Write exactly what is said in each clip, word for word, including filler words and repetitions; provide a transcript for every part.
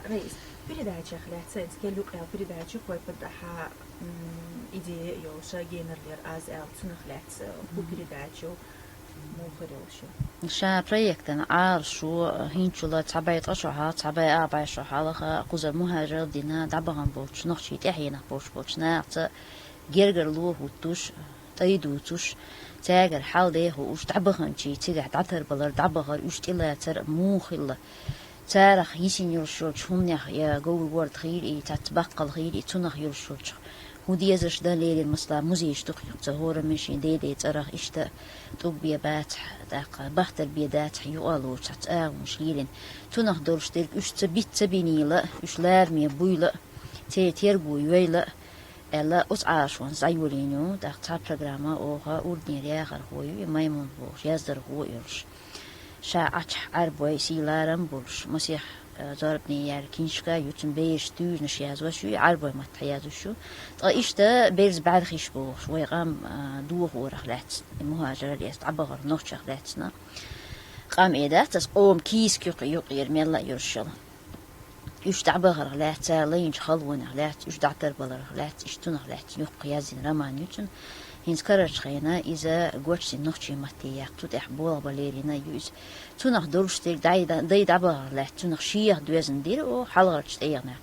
Раис, передачех лаьццаца, кел юкъял передача хой пуртахьа идея йолуша генар лер аз аьлла, цунах лаьцца хӀу передача мухарил шу. Ша проектан Ӏалашо хӀинчула цхьа бай ткъа шо хьалха, цхьа бай а бай шо хьалха кхуза мухӀажар дина дӀабахана болчу нохчий тӀаьхьенах болуш болчу нахаца гергарло хӀуттуш, тӀай дуцуш, цаьргара хьал де хууш, дӀабаханчий цигахь дӀатарбалар, дӀабахар, уьш тӀелацар муха хилла. Царах йисина йолуш йолчу хӀуманех я говр-ворда хийла и, цаьрца баккхал хийла и, цунах йолуш йолчух хӀун дезаш дан лерина, масала, музейш дукха юкъа ца хӀораммашин дей-дей цӀарах иштта тӀуг бе бацахь, тӀаккха бахтар бе дацахь, юкъа лоцу цхьацца агӀонаш лелина. Цунах долуш дерг уьш ца бит ца бинийла, уьш лараме буйла, церан терго йойла, аьлла, оцу Ӏалашонца дӀайолийна ю, тӀаккха цхьа программа оха урднера яхархо ю, и Маймун бохуш, яздархо а йолуш. Ша Ӏачахь Ӏаьрбой сий-ларам а болуш, масех, э, зорбане яьлла киншка ю, цуьнан бераш туьйранаш яздеш ю, и Ӏаьрбой маттахь яздеш ю. Ткъа иштта берза бӀаьрхиш бохуш, вай къам, э, дохорах лаьцна, и мухӀажарал эца дӀабахарх нохчех лаьцна. Къам э дац аса, къоман кийсак юкъера мелла а йолуш йолу. Уьш дӀабахарх лаьцна, цара лайначу халонех лаьцна, уьш дӀатарбаларх лаьцна, иштта цунах лаьцна йоккха яздина роман ю цуьнан. ХӀинца карарчу хенахь иза гочдина нохчийн матте яккха, цу тӀехь болх бан лерина ю иза. Цунах долуш дерг дай, дай дӀабахарх лаьцна, цунах шех доьзна дира оха хьалхарчу тӀегӀанехь.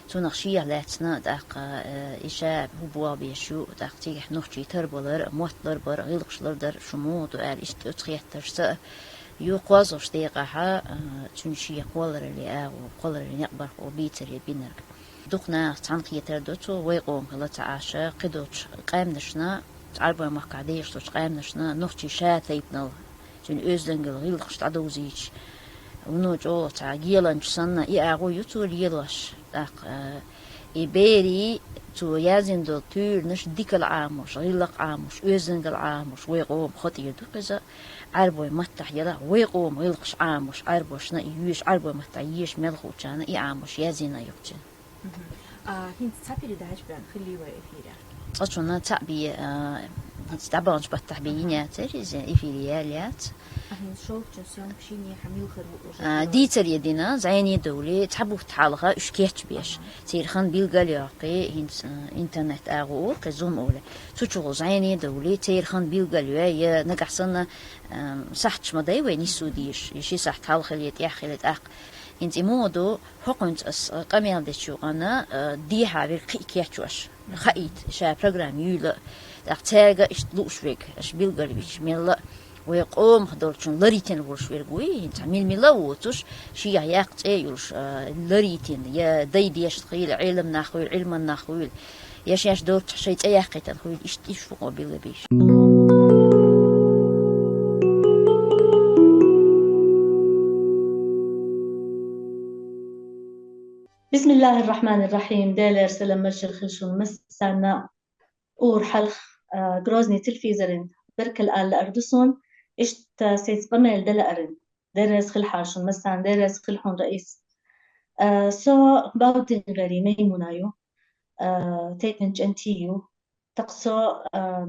Цунах шех лаьцна, тӀаккха, э, и ша хӀун болх беш ю, тӀаккха цигахь нохчий тарбалар, мотт ларбар, гӀиллакхаш лардар, шу муха ду аьлла, иштта оцу хеттаршца а ю кхозлагӀчу декъехь, а, цуьнан шен кхолларалле агӀо, кхолларалле некъ бархӀо бийцаре бинарг. Дукха нахаца цхьаьна кхетар ду цо, вай къоман хилла ца Ӏаш, кхидолчу къаьмнашна, Ӏаьрбойн махкахь дехаш долчу къаьмнашна, нохчийн ша тайпанал, цуьнан оьздангалла гӀиллакхаш дӀадовзийча, вуно чӀогӀа цхьа геланча санна, и агӀо ю цо лелош. ТӀаккха, а, и берийн цо яздина долу туьйранаш дикал Ӏамош, гӀиллакх Ӏамош, оьздангалла Ӏамош, вай къоман хатӀ ду-кх иза. Ӏаьрбойн маттахь елахь, вай къоман гӀиллакхаш Ӏамош, Ӏаьрбошна и йоьшуш, Ӏаьрбойн маттахь езаш мел хуучарна и Ӏамош яздина ю-кх цуьнан. Мгм. А, хӀинца цхьа передача бен хилли вай эфире? Цкъачунна цхьаъ бен, а, хӀинца дӀабаханчу баттахь бен йина яцара иза, эфире яьлла яц. А, хӀинца шолгӀачун съёмкаш йинехь мила хир ву уже? А, дийцаре дина, зӀене довлий, цхьа бутт хьалха уьш кечбеш. Церан хан билгал йоккхий, хӀинца, а, интернет агӀо олу-кх, Zoom олу. Цу чухула зӀене довлий, церан хан билгал йой, я нагахь санна, а, сахьташ ма дай вай нисса дезаш, я ши сахьт хьалха хилла, я тӀаьхьа хилла, тӀаккха. ХӀинца и муха ду, хӀокхуьнца ас къамел дечу юкъана, а, дехьа верг кхин а кечъеш, хаийта, ша программа юйла, тӀаккха цаьрга иштта лууш верг, аша билгалвича мелла а, вай къомах долчун ларитина волуш верг вуй, хӀинца мила-мила а воцуш, шех яккха цӀе а йолуш, а, ларитина, я дай дешна хуьйла, Ӏелам нах хуьйла, Ӏилман нах хуьйла, я шаьш доцчахь шайн цӀе яккхийтина хуьйла, иштта иштта фу къо билгабийш. Бисмиллахир-рахманир-рахим. Делера салам-маршалла хуьлда шуна массарна. Ур хьалха, а, Грозный телевизоран беркал ала лаар ду суна, иштта сайца къамел дан лаарна. Деррес хила хьара шуна массарна, деррес хила хьуна, Раис. А, со Баудингеран Маймуна ю, а, тайпан чӀентий ю. ТӀаккха со, а,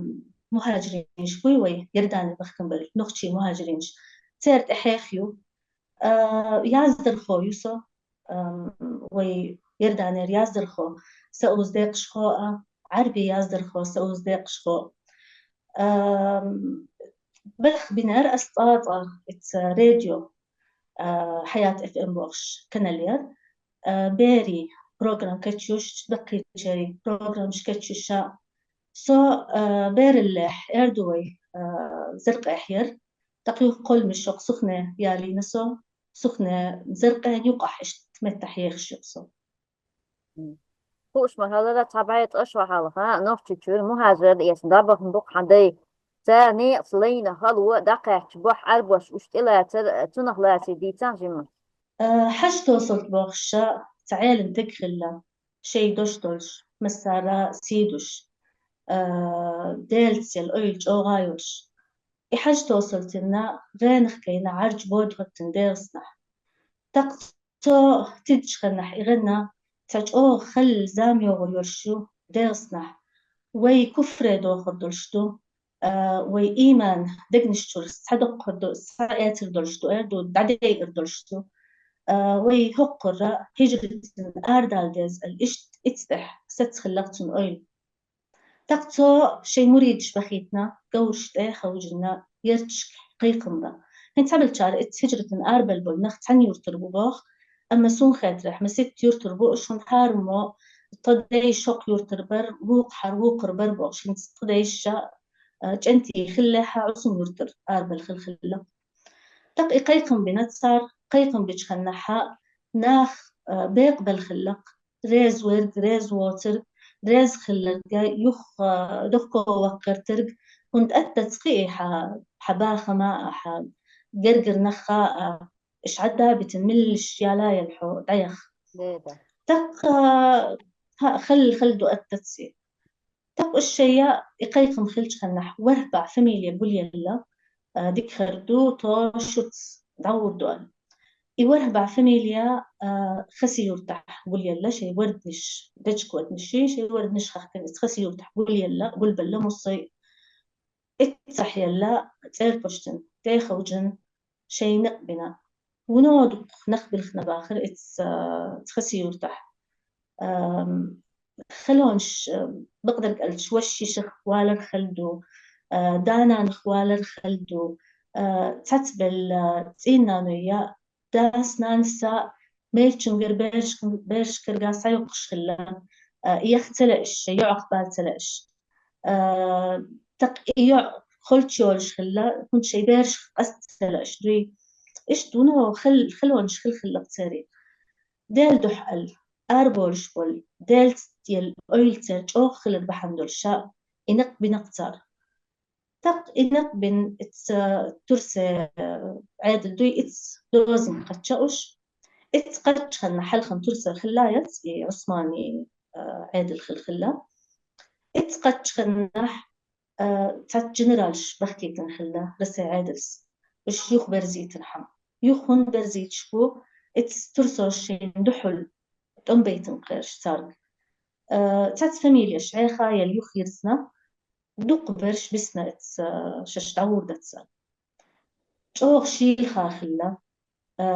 мухӀажиринаш хуй вай, Иорданера бахкам бара, нохчий мухӀажиринаш. Церан тӀе хьех ю. А, яздархо ю со, ам, вай Иорданера яздархо, Сауза декъашхо а, Ӏаьрби яздархо, Сауза декъашхо. Ам, барх бинера ас цкъа-цкъа, ица радио, а, Хьаят Ф М бохуш канал яра. А, берийн программа кечъеш, даккхийчерийн программаш кечъеш. Со, а, бераллехь, эр ду вай, а, Заркъехь яра. ТӀаккха юха кхолламаш шо-кх Сухне ялийна со, Сухне, Заркъен юкъахь иштта меттахь ехаш ю-кх со. Хууш ма-хиллара, цхьа бӀе ткъа шо хьалха Нохчийчуьра мухӀажар эцна дӀабахана ду-кх хьан дай. Цара некъаца лайна хало дӀакхаьчча бохь Ӏаьрбош уьш тӀелацар, цунах лаций дийцахьа жимма. Э, хьаштосалт бохуш ша цхьа Ӏелам таг хилла, шайн дош долуш, массара сий душ, э, Делаца йолу ойла чӀогӀа йолуш. И хьаштосалтина гӀенах гайна Ӏарч бода хӀоттина ДегӀастанахь. ТӀаккха цо тидачу хенахь и гӀенна цхьа чӀогӀа халла зама йогӀур йолуш ю ДегӀастанахь. Вай куфре дохур долуш ду, а, вай ийман дегнаш чуьра схьадоккхур ду, схьаэцар долуш ду, эр ду, дӀадайар долуш ду. ܐܗ، ܘܝ ܗܘܩܪܐ ܗܝܓܪܬܢ ܐܪܕܠ ܕܙ ܐܠ ܐܫܬ ܐܝܬ ܕܐܗ ܣܬ ܚܠܩܬܢ ܐܘܝܠ. ܬܩܬܘ ܫܝ ܡܘܪܝܕ ܫܒܚܝܬܢܐ ܓܘܪ ܫܬܐ ܚܘܓܢܐ ܝܪܬܫܟ ܩܝܩܢ ܒܐ. ܗܢ ܬܒܠ ܟܪ ܐܝܬ ܗܝܓܪܬܢ ܐܪܒܠ ܒܘܠ ܢܚ ܬܢ ܝܘܪܬܪ ܒܘ ܒܘܚ، ܐܡܐ ܣܘܢ ܚܬܪ ܗܡ ܣܬ ܝܘܪܬܪ ܒܘ ܐܫܘܢ ܗܪ ܡܘ ܬܕܝ ܫܘܩ ܝܘܪܬܪ ܒܪ ܘܩ ܗܪ ܘܩܪ ܒܪ ܒܘܚ ܫܢ ܬܕܝ ܫܐ، ܐܗ، ܟܢܬܝ ܚܠܗ ܗܐ ܥܘܣܡ ܝܘܪܬܪ ܐܪܒܠ ܚܠܚܠܐ. ܬܩ ܐܝ ܩܝܩܢ ܒܢ ܬܪ، ܩܝܩܢ ܒܟܚܢ ܢܚܐ، ܢܚ، ܐܗ، ܒܝܩ ܒܠ ܚܠܩ، ܪܙ ܘܪܓ، ܪܙ ܘܬܪܓ، ܪܙ ܚܠܪܓ، ܝܘܚ، ܐܗ، ܕܘܚܟܘ ܘܩܪܬܪܓ، ܗܘܢ ܕܐܬܐ ܬܩܝ ܚܕ، ܚܕ ܒܚܐ ܡܐܐ ܚܕ، ܓܪܓܪ ܢܚܐ، ܐܗ، ܐܫ ܥܕܒܬܢ ܡܠܫ ܝܠܝܐ ܠܗܘ ܕܥܝܚ. ܒܒܐ. ܬܩ، ܐܗ، ܗܐ ܚܠ، ܚܠ ܕܘ ܐܬܐ ܬܣܝ. ܬܩ ܐܫܝܐ ܐܝ ܩܝܩܢ ܚܠܟܚܢ ܢܚ ܘܪܗܒܐ ܦܡܝܠܝܐ ܒܘܠܝܠܐ، ܐܗ، ܕܟܪ ܕܘ ܬܘ ܫܘܬ ܕܥܒܘܪ ܕܘ ܐܠ. ܐܝ ܘܪܗܒܐ ܦܡܝܠܝܐ، ܐܗ، ܚܣܝܘܪܬܚ ܒܘܠܝܠܐ، ܫܝ ܘܪܕܢܫ، ܕܟܘ ܕܢܫܝ، ܫܝ ܘܪܕܢܫ ܚܚܟܢ ܐܝܬ ܚܣܝܘܪܬܚ ܒܘܠܝܠܐ، ܓܘܠܒܠܐ ܡܘܨܝ، ܐܝܬ ܣܚܝܠܐ، ܬܐܪ ܦܘܫܬܢ، ܬܐ ܚܘܓܢ، ܫܝܢܩ ܒܢܐ. ܘܢܘܕܘܩ ܢܚ ܒܠܚܢܐ ܒܚܪ ܐܝܬ، ܐܗ، ܚܣܝܘܪܬܚ. ܐܡ، ܚܠܘܢܫ، ܒܩܕܪ ܩܠܫ ܘܫܝܫܚ ܘܠܪ ܚܠܕܘ، ܐܗ، ܕܢܢܚ ܘܠܪ ܚܠܕܘ، ܐܗ، ܬܬܒܠ، ܐܗ، ܬܝܢܢܘܝܐ، ܕܣܢܢܣܐ، ܡܝܟܢ ܓܪ ܒܪܫ، ܒܪܫ ܟܪܓܐ ܣܝܘܩ ܫܚܠܢ، ܐܗ، ܝܚ ܬܠܐ ܐܫ، ܝܘܥܩ ܒܠ ܬܠܐ ܐܫ. ܐܗ، ܬܩ ܝܘܥ ܚܘܠܟܘܠ ܫܚܠܐ، ܗܘܢ ܫܝ ܒܪܫ ܩܣܬ ܬܠܐ ܐܫ ܕܘܝ. ܐܫ ܕܘܢܘ ܚܠ، ܚܠܘܢ ܫܚܠ ܚܠ ܩܬܪܝ. ܕܠ ܕܘܚ ܐܠ، ܐܪܒܘܠ ܫܒܘܠ، ܕܠ ܬܝܠ، ܐܘܝܠ ܬܪ، ܟܘ ܚܠ ܪܒܚܢ ܕܘܠ ܫܐ، ܐܝܢܩ ܒܢܩܬܪ. ܬܩ ܐܝܢܩ ܒܢ ܐܝܬ، ܐܗ، ܬܘܪܣܐ، ܐܗ، ܥܐܕܠ ܕܘܝ ܐܝܬ ܕܘܙܢ ܩܕܫܐ ܐܘܫ. ܐܝܬ ܩܕܫ ܚܢܐ ܚܠܚܢ ܬܘܪܣܐ ܚܠܝܐ ܐܝܬ ܥܘܣܡܢܝ، ܐܗ، ܥܐܕܠ ܚܠܚܠܐ. ܐܝܬ ܩܕܫ ܚܢܐ، ܐܗ، ܬܐ ܓܢܪܠ ܫܒܚܟܝ ܟܢ ܚܠܐ ܪܣܐ ܥܐܕܠܣ. ܒܫ ܝܘܚ ܒܪܙܝܬܢ ܚܡ. ܝܘܚ ܗܘܢ ܒܪܙܝܬ ܫܒܘ، ܐܝܬ ܬܘܪܣܘܫܝܢ ܕܘܚܘܠ ܛܘܡ ܒܝܬܢ ܩܪܫ ܬܪܓ. ܐܗ، ܬܐ ܦܡܝܠܝܐ ܫܥܝܚܝܐ ܝܠܗ ܝܘܚ ܝܪܙܢܐ، ܕܘܩ ܒܪܫ ܒܣܢܐ ܐܝܬ، ܐܗ، ܫܫ ܕܥܒܘܪ ܕܐܬܐ. ܟܘܚ ܫܝܠ ܚܚܠܐ، ܐܗ، ܠܘ ܚܠܐ ܡܣܚܚ، ܐܫ ܬܠܝܢ ܕܐܗ ܒܪܓܫܐ ܘܪܕܢܫ ܕܐܗܐ ܚܚܝ ܓܢܣܘ ܒܪܓܫ ܚܠܐ ܐܘܫܝܢ ܒܩܘܝܠ ܐܝܬ، ܐܗ، ܬܘܪܣܝ، ܐܗ، ܥܐܕܠ ܫܫ ܟܘܕ ܕܘܝ. ܐܝܬ ܚܒܠ ܫܘܢܘܕܘܩ، ܐܗ، ܒܠܪܫ ܚܠܐ ܬܪܝ ܫܝܠܘܢ ܚܐ، ܐܗ، ܐܗ، ܐܪܚ ܡܚܠܐ ܐܫ ܐܪܚ. ܬܩ ܒܪܗܠ ܟܬܝܢ ܚܐ ܬܪܢ، ܐܗ، ܒܩܘ ܩܕܫܐ، سلطان عبد الحميد الثاني ܒܘܚ ܫܚܠ ܬܪܝ ܦܬܫܐ. ܬܘ ܐܠܐ ܕܝܟܕܘ ܬܘ ܐܘܚ ܫܘܬܐܐܬ ܫܘܒܘܣܠ ܒܘܓܪܝ ܕܘܛܐ، ܐܡܐ ܫܝܢܐ، ܐܗ، ܐܫܬܐ ܬܓܘܚܝ ܕܚܪ ܐܫ، ܗܩ ܝܣ ܝܘܪܬܫ، ܬܐ ܝܣ ܡܬܟܫ، ܬܐ ܐܕܡ ܕܘܬ ܐܓܘ ܫܘܝܘ ܚܓ ܫܝܢ ܫܝܘܪܬ ܬܘܬܘܪ ܗܡܠ. ܬܩܪܫ، ܐܗ، ܐܪܕܪܘܢ ܒܘܚܫܐ، ܐܝܬ ܡܬܐ ܕܥܒܝܕ ܓܐ، ܗܪ ܘܝ، ܐܗ، ܢܘܚܟܝ مهاجرينܫ. ܦܝܚܡܪ محمد صلى الله عليه وسلم ܙܡܢ ܚܣܢ مهاجرين أنصارܫ ܡܘܚܠ ܠܗ ܡܟܚ ܡܕܢܪ، ܡܟܪ ܗܓܪܐ ܒܚܟܚܢܚ ܡܟܚ ܡܕܢܚ ܒܠܟܐ ܕܐܠܬ، ܐܫܬ ܣܢܬ ܐܠܬ ܣܒܘܩ ܐܝܬ ܬܘܪܣܘ ܦܡܝܠܝܫ. ܐܡܐ ܘܝ ܢܘܚܟܫܐ، ܐܗ، ܐܝܬ ܣܘܣܡܫ ܐܚܐ ܚܝܓܢ ܫܫ ܝܘ ܐܫ ܡܘܠܫ ܬܐ ܥܫܐ، ܫܝ ܒܠ ܚܒܘܫ ܐܫܬ ܠܠܩ ܬܪ ܣܢܬܐ، ܐܗ، ܓܘܕܪ ܚܡܕܘܝ. ܐܡ، ܐܝܢܐ ܐܚ ܐܪܒܠ ܠܗ ܘܪܗܬܓ ܐܪܘܠ ܠܗ ܫܝ ܓܘܪܫ ܚܚܢ. ܕܘ ܓܢ، ܓܢ ܕܥܒܚܢ ܐܘܫ، ܡܬܟܫ ܠܚܫ. ܕܐܚܪܐ، ܐܗ، ܐܡ، ܓܘܡ ܐܪܝܢ ܫܬܐ ܩܕܫܐ ܐܘܫ. ܩܕ ܥܕܐ ܚܝܠ ܕܐ ܬܣܘܩ ܚܘܠܠ. ܬܩ ܝܘܚ ܒܪܙܢܐ ܐܘܫ ܡܣܬ ܒܬܚ، ܬܢܝܠܚ ܒܬܚ، ܘܪܗ ܒܬܚ، ܐܫܬ ܠܬܢܩ ܘܫܢܘܩܚ. ܚܘܢܘ ܕܥܒܪ ܙܟܚܢ ܢܚܐ، ܐܝ ܚܓܬܘ ܣܘܠܬ ܕܥܩܠܚܢ ܟܪܝܢܬܢ. ܟܘ ܢܘܩܕܝ ܢܬܢ ܐܡܐ ܚܓܬܘ ܣܘܠܬ ܫܝܢ ܕܐܚܘ ܓܘܪܓܐ ܒܠܓܠ ܘܩܢ ܚܠܐ، ܥܐܕܠ ܣܘܠܬ ܘܚܫ ܐܝ ܚܪܘܫ ܘܫܘܢ، ܬܘܢ ܕܐܚܬܪ ܕܘܫܘܢ، ܬܘܢ، ܐܗ، ܕܘܫ، ܕܘܫ ܕܘܫܘܢ ܐܢ ܐܫܬ ܠܐ، ܐܠܐ ܒܬܘ. ܬܩ ܓܘܠܒܠ ܠܗ ܐܘܫܝܢ ܕܫܫ ܗܘܕܐ ܚܓܪ ܚܡܕܘܝ ܒܪܓܐ ܓܘܠܒܠ ܠܗ ܬܬܒܪ ܫܫ ܕܝܚܣܬܢ ܕܥܘܕܘ ܗܪ، ܐܗ، ܐܓܘܫ ܘܝ، ܐܗ، ܘܝ ܒܚܢ ܚܙܢܝ ܣܠܘܪ ܒܬܘܩ ܐܓܘܪ ܘܝ ܕܥܕܚ ܕܝܙ ܐܠܗ. ܟܘܚ ܡܘܨܝ ܐܘܚܙܒܚ ܢܬܪܢ ܗܓܪܬ ܕܚܟܢ ܟܠ ܝܘܚ ܡܘܚ ܕܪܣ ܫܘܐܠ. ܐܫ ܐܫ ܕܠܐ ܦܝܚ ܡܪܐ ܐܘܚܙܒܚ ܫܘܐܠ. ܬܬܝܐ ܠܦܡܝܠܝܐ ܫܐ، ܫܫܘܩ ܬܘܪܣܘ ܡܚܟܚ ܥܝܪ ܕܘ، ܐܗ، ܩܕܐ ܢܩ ܐܘܚ ܒܝܪ ܒܬ ܐܬܠ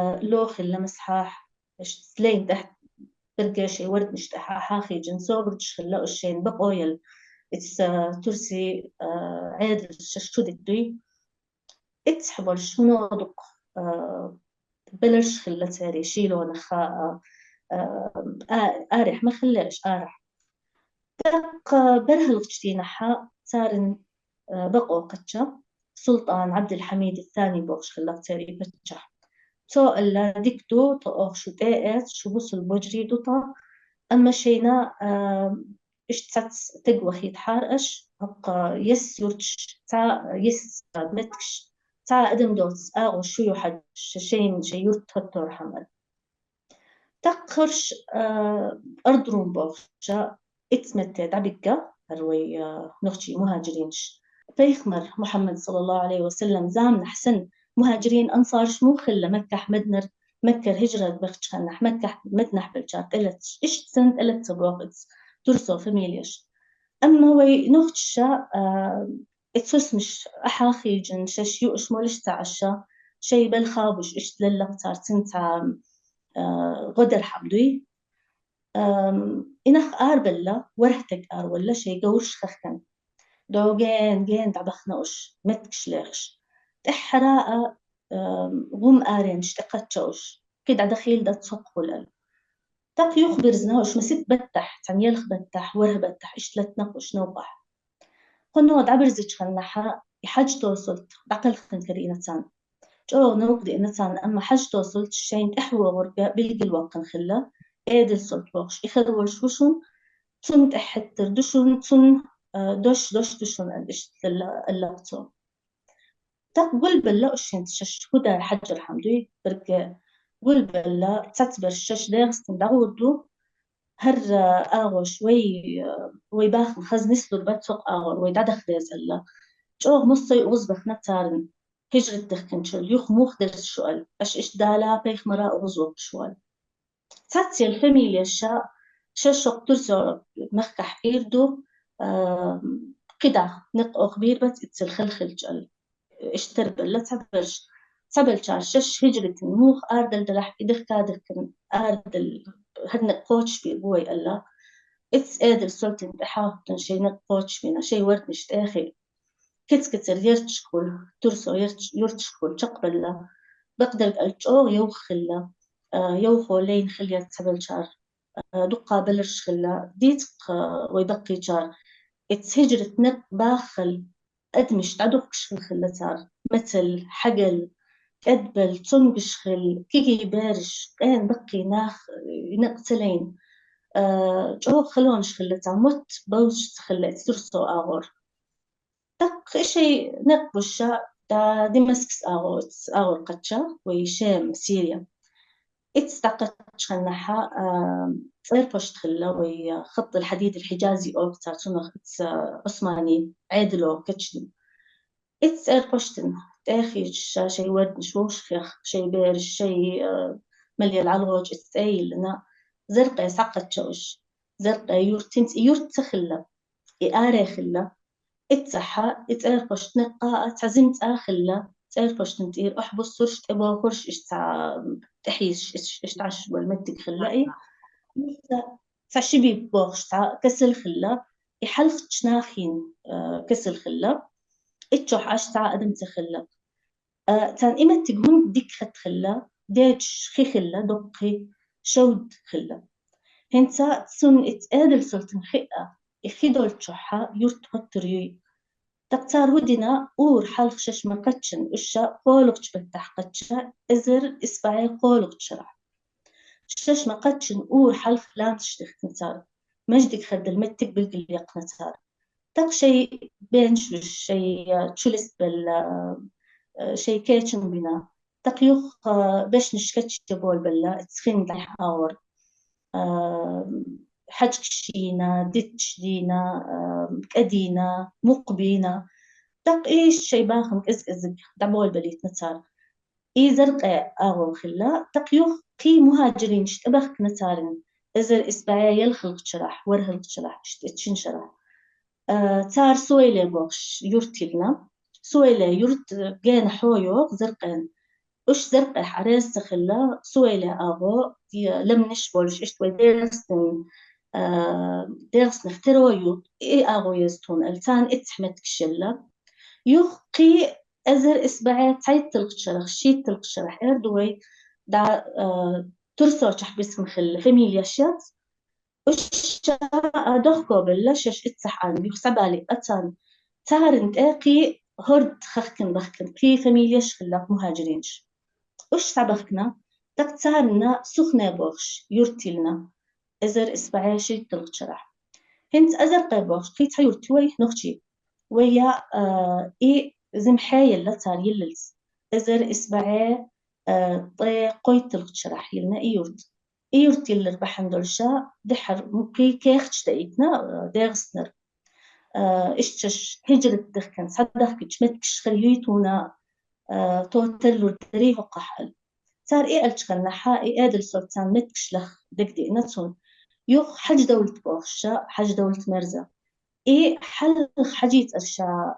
ܚܠܚܠ ܟܠ. ܐܫܬܪ ܒܠܐ ܬܒܪܫ. ܬܒܠ ܟܪ ܫܫ ܗܓܪܬܢ ܡܘܚ ܐܪܕܠ ܕܠܗ ܐܝܕܚ ܟܕܚ ܟܢ ܐܪܕܠ ܗܕܢܩ ܩܘܕܫ ܒܝ ܒܘܝ ܐܠܗ. ܐܝܬ ܥܐܕܠ ܨܘܠܬܢ ܕܐܚܘܬܢ ܫܝܢܩ ܩܘܕܫ ܒܝܢܐ ܫܝ ܘܪܕܢܫ ܕܐܟܝ ܟܬ ܟܬܪ ܝܪܬܫ ܟܠ، ܬܘܪܨܘ ܝܪܬܫ، ܝܪܬܫ ܟܠ ܟܩܒܠ ܠܗ. ܒܩܕܪ ܐܠ ܓܘ ܝܘܚ ܚܠܐ، ܐܗ، ܝܘܚ ܗܘ ܠܝܢ ܚܠܝܐ ܬܒܠ ܟܪ، ܐܗ، ܕܘܩܐ ܒܠܪܫ ܚܠܐ، ܕܝܬ ܩ-، ܘܝ ܒܩܝ ܟܪ. ܐܝܬ ܗܓܪܬ ܢܩ ܒܚܠ، ܐܕܡܫ ܕܥܕܘܟ ܟܫ ܚܠܐ ܟܪ، ܡܬܠ، ܚܓܠ، ܩܕܒܠ، ܬܘܢܓܫ ܚܠ، ܟܝ ܓܝ ܒܪܫ، ܩܝܢ ܒܩܝ ܢܚ، ܢܩ ܬܠܝܢ، ܐܗ، ܓܘ ܚܠܘܢܫ ܚܠܐ ܟܪ، ܡܘܬ ܒܘܫ ܚܠܐ ܐܝܬ ܬܘܪܨܘ ܐܓܘܪ. ܬܩ ܫܝ ܢܩܒܘܫܐ ܕܐ ܕܡܣܟܣ ܐܓܘ، ܐܓܘ ܩܕܫܐ ܘܝ ܫܡ سوريا. ܐܝܬ ܬܩܕܫ ܚܢܚܐ، ܐܗ، ܐܝܪܦܘܫܬ ܚܠܐ ܘܝ خط الحديد الحجازي ܐܘ ܟܬܪ ܬܘܢܚ ܐܝܬ، ܐܗ، عثماني ܥܐܕܠܘ ܟܟܕܝ. ܐܝܬ ܐܝܪܦܘܫܬܢ ܕܐܟܝ ܫܫܐ ܫܝ ܘܪܕܢܫ ܘܫܚܝܚ ܫܝ ܒܪܫ ܫܝ، ܐܗ، ܡܠܝܐ ܠܥܠܘܓ ܐܝܬ ܐܝܠܢܐ ܙܪܩܐ ܣܩܕܫܐ ܘܫ ܙܪܩܐ ܝܘܪܬ ܬܢܬ ܝܘܪܬ ܬܚܠܐ ܐܝ ܐܪܐ ܚܠܐ. ܐܝܬ ܣܚܐ، ܐܝܬ ܐܝܪܦܘܫܬ ܢܩܐ، ܬܥܙܡܬ ܐܚܠܐ، ܐܝܬ ܐܝܪܦܘܫܬ ܢܛܝܪ ܐܘܚ ܒܘܣܘܪܫ ܛܒܘ ܚܘܪܫ ܐܫܬܐ، ܐܚܝܫ ܐܫ-، ܐܫܬܐ ܫܒܘܠ ܡܬܓ ܚܠܐ ܐܝ. ܬܥܫܒܝ ܒܘܚ ܐܫܬܐ ܟܣܠ ܚܠܐ، ܐܝ ܚܠܚ ܟܢܚܝܢ، ܐܗ، ܟܣܠ ܚܠܐ، ܐܝܬ ܫܘܚ ܐܫܬܐ ܐܕܡܬܐ ܚܠܐ. ܐܗ، ܬܢ ܐܝܡܢ ܕܓܗܘܢ ܕܝܟ ܚܕ ܚܠܐ، ܕܝܟ ܚܝ ܚܠܐ، ܕܘܩܝ ܫܘܕ ܚܠܐ. ܗܢܬܐ ܣܘܢ ܐܝܬ ܥܐܕܠ ܨܘܠܬܢ ܚܝܐ، ܐܝ ܚܝ ܕܘܠ ܟܘܚܐ، ܝܘܪܬ ܗܘܬܪܝ. ܬܩ ܬܪ ܗܘܕܝܢܐ ܐܘܪ ܚܠܚ ܫܫܡܐ ܩܕܫܢ، ܐܫܐ ܩܘܠܘܟ ܟܒܬܚ ܩܕܫܐ، ܐܙܪ ܐܣܒܥܐ ܩܘܠܘܟ ܟܪܚ. ܫܫܡܐ ܩܕܫܢ ܐܘܪ ܚܠܚ ܠܐ ܡܫܬܚ ܟܢܬܪ. ܡܫܕܓ ܚܕ ܠܡܬܓ ܒܠܓܠ ܝܩܢܬܪ. ܬܩ ܫܝ ܒܝܢ ܫܘܫ ܫܝ، ܐܗ، ܟܘܠܣ ܒܠ، ܐܗ، ܫܝ ܟܝܟܢ ܒܝܢܐ. ܬܩ ܝܘܚ، ܐܗ، ܒܫ ܢܫܟܟ ܒܘܠ ܒܠܐ، ܐܝܬ ܚܝܢ ܕܥܝ ܗܘܪ. ܐܗ، ܚܓܟ ܫܝܢܐ، ܕܬܫ ܕܝܢܐ، ܐܗ، ܩܕܝܢܐ، ܡܘܩܒܝܢܐ. ܬܩ ܐܝܫ ܫܝ ܒܚܢ ܐܙ ܐܙ ܕܒܘܠ ܒܠܝ ܟܢܬܪ. ܐܝ ܙܪܩܐ ܐܓܘ ܚܠܐ، ܬܩ ܝܘܚ ܩܝ مهاجرين ܫܬܐ ܒܚ ܟܢܬܪܢ، ܐܙܪ ܐܣܒܥܐ ܝܠܚ ܠܟܫܪܚ، ܘܪܗ ܠܟܫܪܚ، ܫܬܐ ܬܫܢ ܫܪܚ. ܐܗ، ܬܪ ܣܘܝܠܐ ܒܘܚ ܫ-، ܝܘܪܬ ܝܠܢܐ، ܣܘܝܠܐ ܝܘܪܬ ܓܢ ܚܘܝܘܚ ܙܪܩܢ. ܐܘܫ ܙܪܩܐ ܚܪܣܬ ܚܠܐ، ܣܘܝܠܐ ܐܓܘ، ܕܝ-، ܠܡܢܫ ܒܘܠܫ ܐܫܬ ܘܝ ܕܝܪܣܢ، ܐܗ، ܕܝܪܣܢ ܚܬܪܘܝܘ، ܐܝ ܐܓܘ ܝܙܬܘܢ، ܐܠ ܬܢ ܐܝܬ ܚܡܬ ܟܫܠܐ. ܝܘܚ ܩܝ ܐܙܪ ܐܣܒܥܐ ܬܝܬ ܠܟܫܪܚ، ܫܝܬ ܠܟܫܪܚ، ܐܪ ܕܘܝ ܕܐ، ܐܗ، ܬܘܪܨܘ ܟܚ ܒܣܡ ܚܠ ܚܡܝܠ ܝܫܝܬ، ܐܫܐ ܐܕܘܟܘ ܒܠܐ ܫܫ ܐܬܚ ܐܢ ܝܘܚ ܣܒܠܝ ܐܬܢ ܬܪܢ ܕܐܝ ܩܝ ܗܘܪ ܕܚܚܟܢ ܒܚܟܢ ܩܝ ܚܡܝܠ ܝܫ ܚܠܐ مهاجرين ܫ. ܐܘܫ ܣܒܚܟܢܐ، ܬܩ ܬܪܢܐ ܣܘܚܢܐ ܒܘܚ ܫ-، ܝܘܪܬ ܝܠܢܐ، ܐܙܪ ܐܣܒܥܐ ܫܝܬ ܠܟܫܪܚ. ܗܢܬ ܐܙܪ ܩܐ ܒܘܚ ܫ-، ܩܝ ܬܝܘܪ ܬܘܝ ܢܘܚܟܝ. ܘܝܐ، ܐܗ، ܐܝ ܙܡܚܐ ܝܠܗ ܬܪ ܝܠܠܣ. ܐܙܪ ܐܣܒܥܐ، ܐܗ، ܛܝ ܩܘܝܬ ܠܟܫܪܚ ܝܠܢܐ ܝܘܪܬ. ܝܘܪܬ ܝܠܗ ܪܒܚܢ ܕܘܠܫܐ، ܕܚܪ ܡܘܩܝ ܟܚܟ ܕܐܝܬܢܐ، ܐܗ، ܕܝܪܣܢܪ. ܐܗ، ܐܫܬܫ ܗܓܪܬ ܕܚܟܢ ܣܕܚܟ ܟܡܬܟܫ ܚܪܝܬܘܢܐ، ܐܗ، ܬܘܬܠ ܠܘ ܕܪܝ ܗܘܩܚ ܐܠ. ܬܪ ܐܝ ܐܠܟܢܐ ܚܐ ܐܝ ܥܐܕܠ ܨܘܠܬܢ ܡܬܟܫ ܠܚ ܕܓܕܝ ܢܬܘܢ. ܝܘܚ ܚܓ ܕܘܠܬ ܒܘܚ ܫ-، ܚܓ ܕܘܠܬ ܡܪܙܐ. ܐܝ ܚܠܚ ܚܓܝܬ ܐܪܫܐ، ܐܗ، ܗܓܪܬ ܕܠܝܬ ܐܝܬ ܫܘ ܚܠܚܐ، ܐܗ، ܚ-، ܚܓܠ ܕܘܟ ܚܢܚ، ܐܝܬ ܚܘܠ ܟܩܘܠ ܚܠܐ ܐܙܪ ܩܐ ܒܘܚ ܡܬܓ. ܐܝܬ ܚܘܢܘܕܘ ܒܚܫ ܚܠܐ، ܬܐ ܕܠܐ ܚܪ ܓܘ ܡܫܩܒ، ܡܕܝܟ ܡܬܓ ܝܘܗܪ ܐܠ ܕܓܕܝ ܐܢ ܚܠܐ ܩܨܘܢ. ܬܩܬܘ ܐܝܬ ܚܢܚ ܐܠܐ ܚܓ، ܐܗ، ܥܐܕܠ ܨܘܠܬܐ. ܐܝܫ ܕܠܐ ܬܐ ܡܬܓ ܡܝܪ ܘܝ، ܐܗ، ܐܙܪ ܩܐ ܒܘܚ ܫ-، ܝܠܗ ܚܝܘܝܐ. ܬܩܬܪ ܐܝ ܡܬܓ ܠܚ، ܐܬܚ ܒܘܠܐ، ܐܗ، ܥܪܒܫ ܒܘܝ، ܐܝ ܐܩ ܥܪܒܝ. ܬܪ ܬܘܕܝܢ، ܗܢܬ ܒܩܕܪ ܐܠܟܬܪܝ، ܘܢܘܕܘ ܒܚܠܘܢܫ ܚܠܐ، ܐܩ ܥܪܒܫܬܢ. ܐܗ، ܗܘܢܕ ܚܠܐ، ܬܪܢܐ، ܗܘܪܫ ܚܝܪ ܚܝܟܫ ܚܠܐ. ܡܘܬ ܚܝܟܫ ܟܬܪ ܚܠܐ، ܟܘܬܢܫ ܚܝܟܫ ܟܬܪ ܚܠܐ، ܐܡܠܫ ܚܝܟܫ ܟܬܪ ܚܠܐ، ܬܩܬܢ ܫܝܐ ܬܘܪܨܘ ܥܐܕܠ ܚܫܬ ܚܠܐ ܕܬ، ܬܘܪܨܘ ܫܒܠܝ ܢܚܒܘ ܡܬܟܫ ܚܠܐ، ܗܪ ܫܝܐ، ܐܗ، ܫܝ ܡܬܟܫ ܕܐܕܐ ܠܚ ܡܘܚ ܕܐ ܠܚܐ، ܬܩܬܪ ܗܝܬܪܢܫ ܠܐ ܠܘܫ ܚܠܐ، ܬܪܝ ܚܝ ܒܚܕܘܫ ܚܠܐ، ܬܪܝܢ ܗܘܡܢܫܢ ܕܐ ܫܝ ܓܕܓܘܫ ܝܘܚܘܫ ܚܠܐ، ܬܩ ܐܫܬܢ ܝܘܩ ܐܚܕܘܩ ܕܘܢܫ ܚܠ ܚܠܐ، ܩܢܘܚ ܫܢܐ، ܐܩ ܥܪܒܝ ܝܘܩ ܐܗܐ. ܝܘܚ ܐܝܬ ܩܢܘܬܐ ܡܫܪ ܚܠܐ ܬܪܘܫ ܩܕܫ ܕܐܚܕܘܝ، ܗܘܪܫ ܒܘܣܠ ܒܘܝܐ، ܐܗ، ܗܘܪܫ، ܐܗ، ܡܫܪ ܠܐ ܚܫܒܚ ܟܢܚ ܒܘܝܐ ܚܕ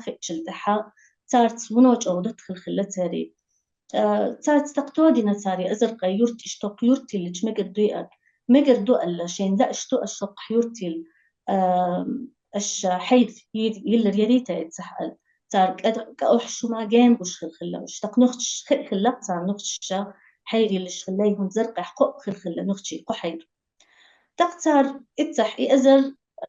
ܟܠ ܕܐܗܐ، царц вуно чӀоагӀа датхил хилла цари. Э, царц тахтодина цари азаркъа юрт иштох юртилич мегар дуй ад. Мегар ду алла, шейн лаъш ду ашшокх юртил, э, аш хьейр йир-, йиллар ярийта эццахь ал. Цар кӀа-, кӀа охь шума гем гуш хил хилла уш. Так нухчш хи-, хиллак цар нухчша хьейр йиллиш хилла, хӀун заркъехь кхоъ хил хилла нухчи, кхо хьейр. Так цар иццахь и азар,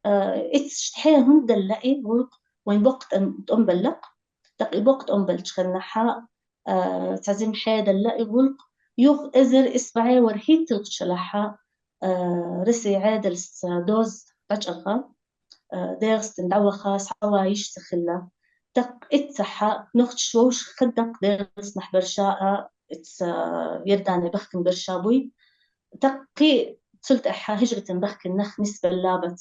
э, иццаш тхье хӀунда далла и гӀулкъ, вайн боккха тӀом-, тӀом баллакх. Так и боккха тӀом балчханнахьа, э, цхьа зим хье далла и гӀулкъ, юх эзар исбагӀе вар хӀитталгӀачалахьа, э, Россия гӀедалс доз дӀачӀарха, э, ДегӀастан дӀаваха схьава йиш ца хилла. Так иццахьа нухчш вовш хаддакх ДегӀаснахь барша а, ицца, э, Иордане бахкан барша буй. Так кхи цул тӀехьа хӀижратан бахкан нах нисбалла бац.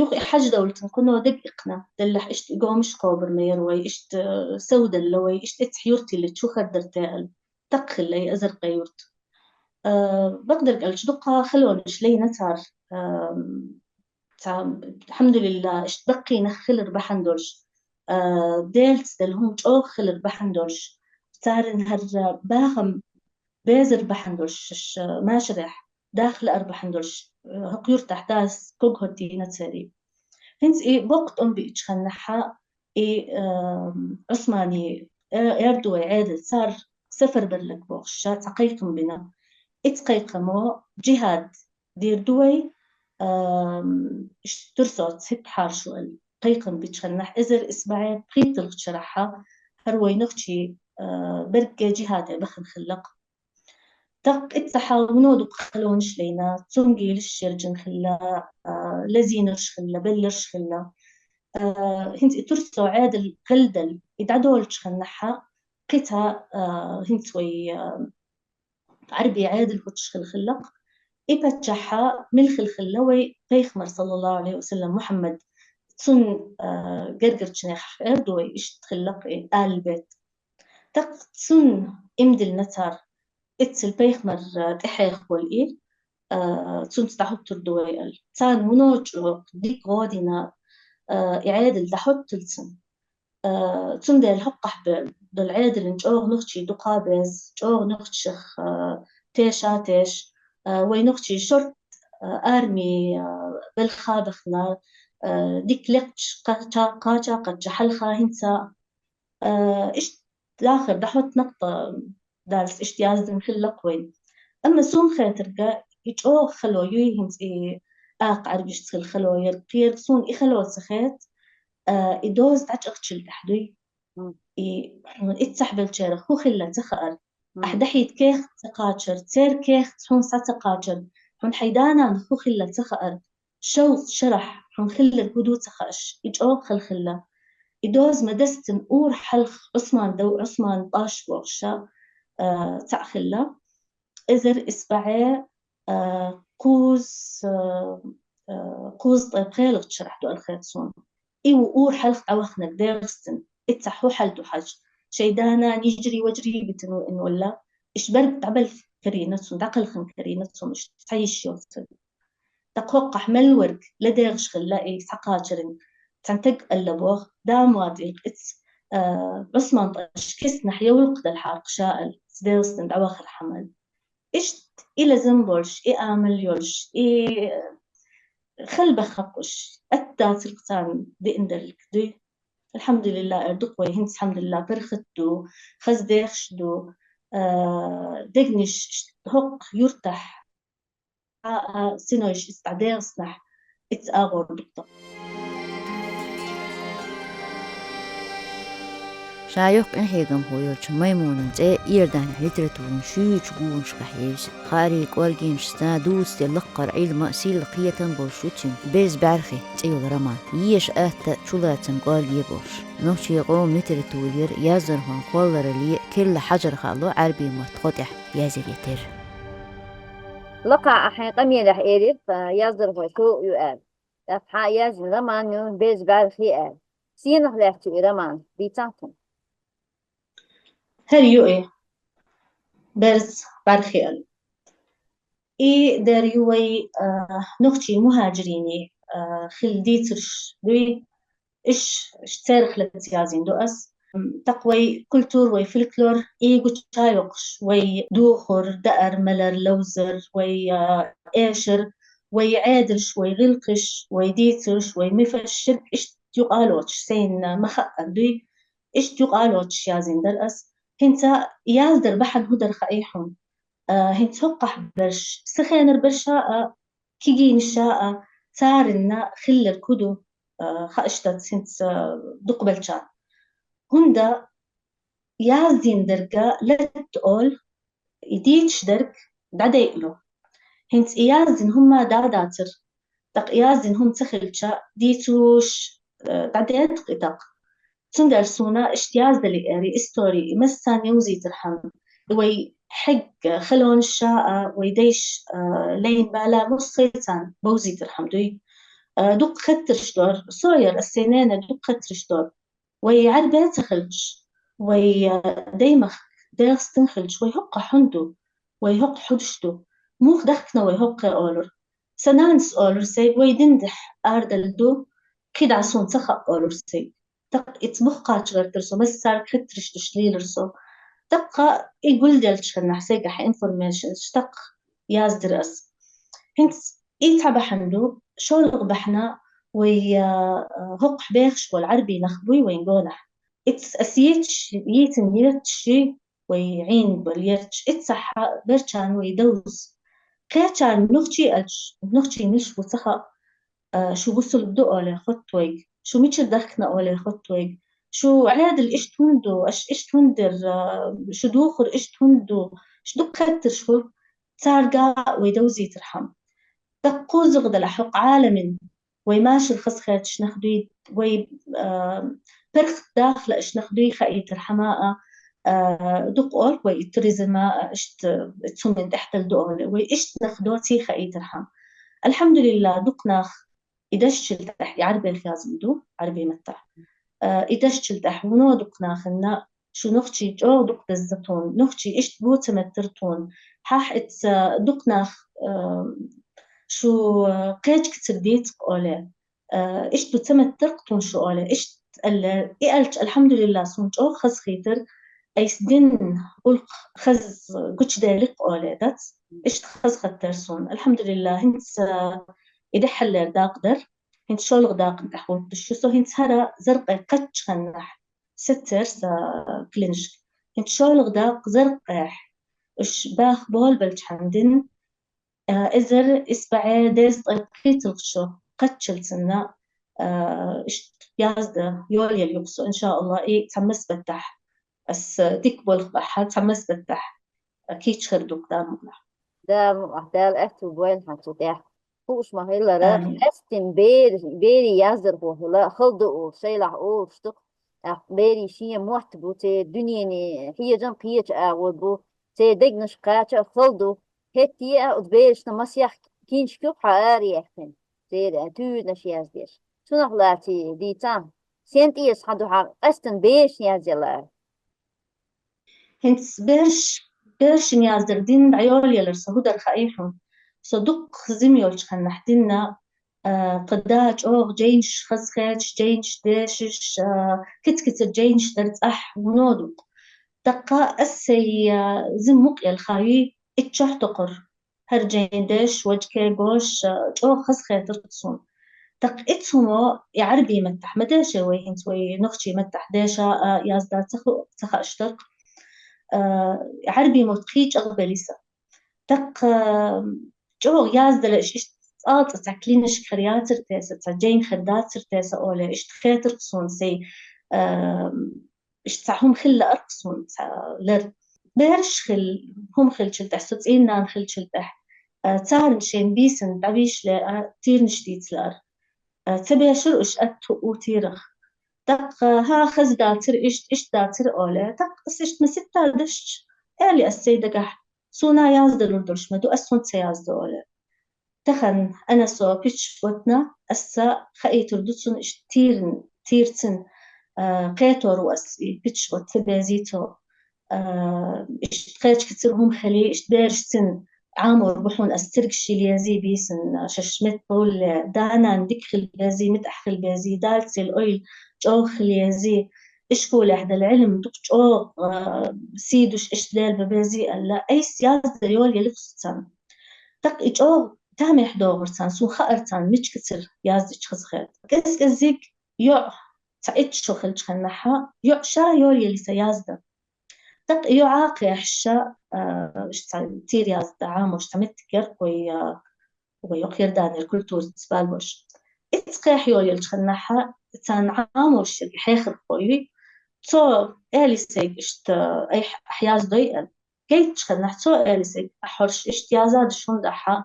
Юх и хьаж давлатан кхуно дег икхна, деллахь иштта и гомаш кхобар ма яр вай, иштта, э, сов далла вай, иштта эцхь юртилли чу хаддар те ал. Так хилла и азаркъа юрт. Э, бакъдерг алча дукха халонаш лейна цар, э, ца-, алхьамдулилла, иштта баккхий нах хилар бахьан долаш, э, делц дал хӀума чӀоагӀа хилар бахьан долаш, царин хӀара бахам безар бахьан долаш, ш-, машарехь дахла ар бахьан долаш, э, хӀокху юртахь дас ког хӀоттийна цари. ХӀинца и боккха тӀом биъчханнахьа, и, э, Ӏусмани, э, Эрдуай Ӏедал цар сафар барлаг бохуш, ша цхьа кхайкхам бина. Иц кхайкхамо джихад дийр ду вай, э, ш-, турсоц хӀитта хьаршу ал. Кхайкхам бичханнахь эзар исбагӀе пхийтталгӀачарахьа, хӀара вай нохчий, э, берге джихаде бахан хиллакх. Так иццахьа вуно дукха халонаш лейна, цунгийлаш шерджин хилла, а, лазийнарш хилла, белларш хилла. А, хӀинца и турсо Ӏедал галдал, и дӀадолчханнахьа, кхица, а, хӀинца вай, а, Ӏарби Ӏедал хӀуттуш хил хиллакх. И паччахьа мил хил хилла вай пайхамар, саллаллаху Ӏалайхи ва саллам, Мухьаммад, цун, а, гергарчунех хьаэр ду вай, иштта хиллакх и албет. Так цунна имдилла цар, эццал пайхамар, а, тӀехьех волу и, а, цунца дӀахӀуттур ду вай аьлла. Царна вуно чӀогӀа дика гӀо дина, а, и Ӏедал дӀахӀутталцан. А, цундела хӀоккхахь бе-, долу Ӏедалан чӀогӀа нохчий дукха беза, чӀогӀа нохчех, а, теша теш, а, вай нохчий шорт, а, арми, а, белха бахна, а, дика лекхачу кхача-, кхача-кхача хьалха хӀинца, а, иштта дахар дӀахӀоттанакъ, а, Далла иштта яздина хиллакх вайн. Амма суна хетарга, и чӀогӀа хало юй хӀинца и акха Ӏарбишца хила хало яр, кхерга суна и хало ца хет, а, и доза дӀачӀагӀчул тӀехь дуй. Мгм. И хьуна иццахь белчерах хӀун хилла ца хаар. Мгм. Ахь дахьийта кехат ца кхачар, церан кехат хьуна схьа ца кхачар, хьуна хьайн да-нанах хӀун хилла ца хаар. Шовзткъа шарахь хьуна хилларг хӀун ду ца хааш, и чӀогӀа хала хилла. И доза ма дастина ур хьалха Ӏусман дов, Ӏусман паш бохуша, а, цхьаъ хилла. Эзар исбагӀе, а, кхуза, а, а, кхузткъе пхелагӀча шарахь ду аьлла хета суна. И ву ур хьалха дӀавахнарг ДегӀастан. Иццахь хӀун хьал ду хьажа? Шайн да-нана йижарий-важарий битина ву ин валла. Иш берг дӀабалха карийна цунна, дӀакхалхина карийна цунна, иш цхьа йиш йоцург. ТӀаккха хӀоккхахь мел верг ладегӀаш хилла и схьакхачаран. Цхьана таг аьлла боху, да ма ватӀийкх, иц, а, Ӏусман паш киснахь я гӀуллакх дала хьаркхаша аьлла, ДегӀастан дӀавахархьама аьлла. Иштта и лазам болуш, и амал йолуш, и хала баха хаккхуш, атта дацарх царна деана дерриг дуй. Алхьамдулилла, эр ду-кх вай, хӀинца, алхьамдулилла, паргӀат ду, хаза дехаш ду, а, дегнаш иштта хӀокху юртахь, а, а, синойш иза дӀадегӀаснахь, иза агӀор ду-кх тахана. Ша йоккха къинхьегамхо йолчу Маймунан цӀе Иорданехь литературан шуьйрачу гонашкахь евза. Хаарий кӀоргенашца дуьйцу де лаккхара Ӏилма а, сирла кхетам а болуш ю цуьнан «Беза бӀаьрхи» цӀе йолу роман. Еша атта чулацам кӀорге а болуш. Нохчийн къоман литературера яздархойн кхолларалле керла хьажар хаало Ӏаьрбийн маттахь тхо тӀехь язъян терра. Лакха ахь хьайн къамелехь элира, яздархой со ю аьлла. ТӀаккха хьан а яздина роман ю «Беза бӀаьрхи» аьлла. Сенах лаьцна ю и роман, дийцахьа суна? ХӀара ю и, «Беза бӀаьрхи» аьлла. И дер ю вай, а, нохчийн мухӀажирийн, а, хилла дийцарш дуй, иш, иш церах лаьцна язйина ду ас. ТӀаккха вай культура, вай фольклор ийгӀа чайоккхуш, вай духар, даар, малар, ловзар, вай, а, эшар, вай Ӏедалш, вай гӀиллакхаш, вай дийцарш, вай мифаш, ширк иштта юкъа лоацаш, сайна ма хаъара дуй, иштта юкъа лоацаш язйина дар аз. ХӀинца яздар бахьан хӀу дар хаий хьона? А, хӀинца хӀокхахь берш, са хенара берша а, кегийнаша а, царна хилларг хӀу ду, а, хаа иштта хӀинца, а, дукхабелчарна. ХӀунда яздина дарга латта оал, и дийцаш дарг дӀадайъалу. ХӀинца и яздина хӀума дӀадацар, тӀаккха яздина хӀума ца хилча, дийцаш, а, дӀадетта и тӀаккха. Цундела суна иштта яздале аьле, истори, и массарна йовзийтархьама, и вай хьегга халонаш а, вай дайша, а, лайна бала массайца бовзийтархьама дуй. А, дукха хеттарш дора, со яр, аз сай нанас дукха хеттарш дора. Вай Ӏарбе ца хилча, вай, а, даймахка ДегӀастан хилча, вай хӀокхахь хӀунда ду, вай хӀокхахь хӀу деш ду, муха дахкана вай хӀокхе оалар. Са нанас оалар сайга, вай дин дехьа арадала ду, кхидӀа суна ца хаьа оалар сайга. ТӀаккха ицца бух кхача гӀертар со, массарга хеттарш деш лелар со. ТӀаккха и гулделча ханнахь сайгахь информейшнаш, тӀаккха яздир аз. ХӀинца и цхьа бахьан ду, шоллагӀа бахьан вай, а, хӀокхахь бехаш бола Ӏарбий нах буй вайна гонахьа. Ицца аз йийцаш, йийцина ерташ, вай Ӏийна бола ерташ, иццахьа берчарна вай довз. Кхечарна нохчий аьлча, нохчий милаш бу ца хаьа, а, шу бусулба ду оле хотта вайга, шу мичара дахкана оле хотта вайга, шу Ӏедал иштта хӀунда ду, аш иштта хӀунда дир, а, шу духар иштта хӀунда ду, шу дукха хеттарш хул, царга вай довзийтархьама. ТӀаккха кхузза далахь хӀокху Ӏаламан, вай машар хазахеташ нах дуй, вай, а, паргӀат даха лаьаш нах дуй хаийтархьама а, а, дукха оал вай и туризма а, иштта, цунна тӀехь дала ду оле, вай иштта нах доций хаийтархьама. Алхьамдулиллахь, дукха нах и дашчул тӀехь, и Ӏарбех язйина ду, Ӏарбий маттахь. А, и дашчул тӀехь вуно дукха нахана, шу нохчий чӀогӀа дукха деза тхуна, нохчий иштта бу ца меттар тхуна, хьахь ицца дукха нах, а, шу, а, кхечкацара дийцакх оле, а, иштта бу ца меттар тхуна шу оле, иштта аьлла, и аьлча, алхьамдулиллахь, суна чӀогӀа хазахийтар, айса дин гӀуллакх хаза гучаделлакх оле дац, иштта хазахаттар суна. Алхьамдулиллахь, хӀинца и дехьаллера дакъа дар, хӀинца шоллагӀа дакъана тӀехь гӀуллакх деш ю со, хӀинца хӀара Заркъе кхаччахьаннахь сецира са клинишка. ХӀинца шоллагӀа дакъа Заркъехь, уьш баха болабелчхьана дин, а, эзар исбаьӀ дезткъе пхийтталгӀачу кхаччалцанна, а, иштта язда йолаелла ю-кх со, иншааллахь, и цхьа массабаттахь, ас дика болх бахьа, цхьа массабаттахь кийча хир ду-кх, Дала мукъ лахь. Дала мукъ лахь, Дала аьтту бойла хьан цу тӀехь. Хууш ма-хиллара, амин, къаьстина бер-, берий яздархо хила хала ду олуш, шайлахь олуш ду-кх. ТӀаккха берийн шен мотт бу, церан дуьненан хьежам кхечу агӀор бу, церан дегнаш кхача а хала ду. ХӀетте а оцу берашна масех киншка ю-кх хьо араяьккхина, церан туьйранаш яздеш. Цунах лаций дийцахь, сен тӀера хьан ду хьан къаьстина берашна язъялла? ХӀинца бераш, берашна яздар дин дӀайолаелар со, хӀу дар хаий хьуна. Со дуккха жима йолчу ханнахь динна, а, кху да чӀогӀа жайнаш хазахеташ, жайнаш дешаш, а, кица-кицара жайнаш дар цӀахь вуно ду-кх. ТӀаккха ас сайн, а, жима мукъа елла ха юй, итт шо тӀекхуьура. ХӀара жайна дешаш, важа кегош, а, чӀогӀа хазахетар-кх суна. ТӀаккха ицца хӀума и Ӏарбий маттахь ма деши вай, хӀинца вай нохчий маттахь деша а, язда ца ху-, ца хууш дара-кх. А, Ӏарбий мотт кхин чӀагӀбели сан. ТӀаккха чӀогӀа яздалаш иштта цӀа-цӀа цхьа клинишка хир яцар те сан, цхьа жайна хир дацар те сан оле, иштта хетар-кх суна сайн, а, иштта цхьа хӀума хила лаьара-кх суна цхьа лар. Бераш хила, хӀума хилчул тӀехь, со цӀийнан хилчул тӀехь, а, царна шайн бийсанна дӀабийшале а, тийранаш дийца лаьара. А, ца бешара уьш атта хӀуъу тийрах. ТӀаккха, хӀа, хаза дацара иштта, иштта дацара оле, тӀаккха ас иштта маситтал дашча, эли ас сайн дагахь, суна яздалур долуш ма ду, ас хӀунда ца язда оле. Тахана ана со пичча ватна, аса хаийтур ду цунна иштта тийран-, тийрцина, а, кхетор ву ас и пичча ват ца безий цо. А, иштта кхечкацара хӀума хили, иштта бераш цуьнан Ӏамор бу хьуна, ас цергаш йила езий бийсанна, шаьш меттахула, да-нана дика хила безий, муьтӀахь хила безий, далцийла ойла чӀогӀа хила езий. ишколехь дала Ӏилма дукха чӀогӀа, а, сий душ иштта лелабе безий аьлла, айса яздан йолаелира царна. ТӀаккха и чӀогӀа тамехь догӀура царна, сона хаьара царна, мичкацара яздича хаза хет. КӀезиг-кӀеззиг йоӀ, цхьа итт шу хилча хеннахьа, йоӀ ша йолаелира яздан. ТӀаккха и йоӀ Ӏокхехьаш, а, иштта цхьа тӀера яздан Ӏамош цхьа меттиг яр вай, а, вай хӀокху Ярданера культураца бала болуш. Итт кхехь йолаелча хеннахьа, царна Ӏамош ерг хьехархой, цо аьлла сайга иштта, айхьа, ахь яздой аьлла. Гайтча хеннахь цо аьлла сайга, ахь хӀорш иштта язадаш хӀунда ахьа,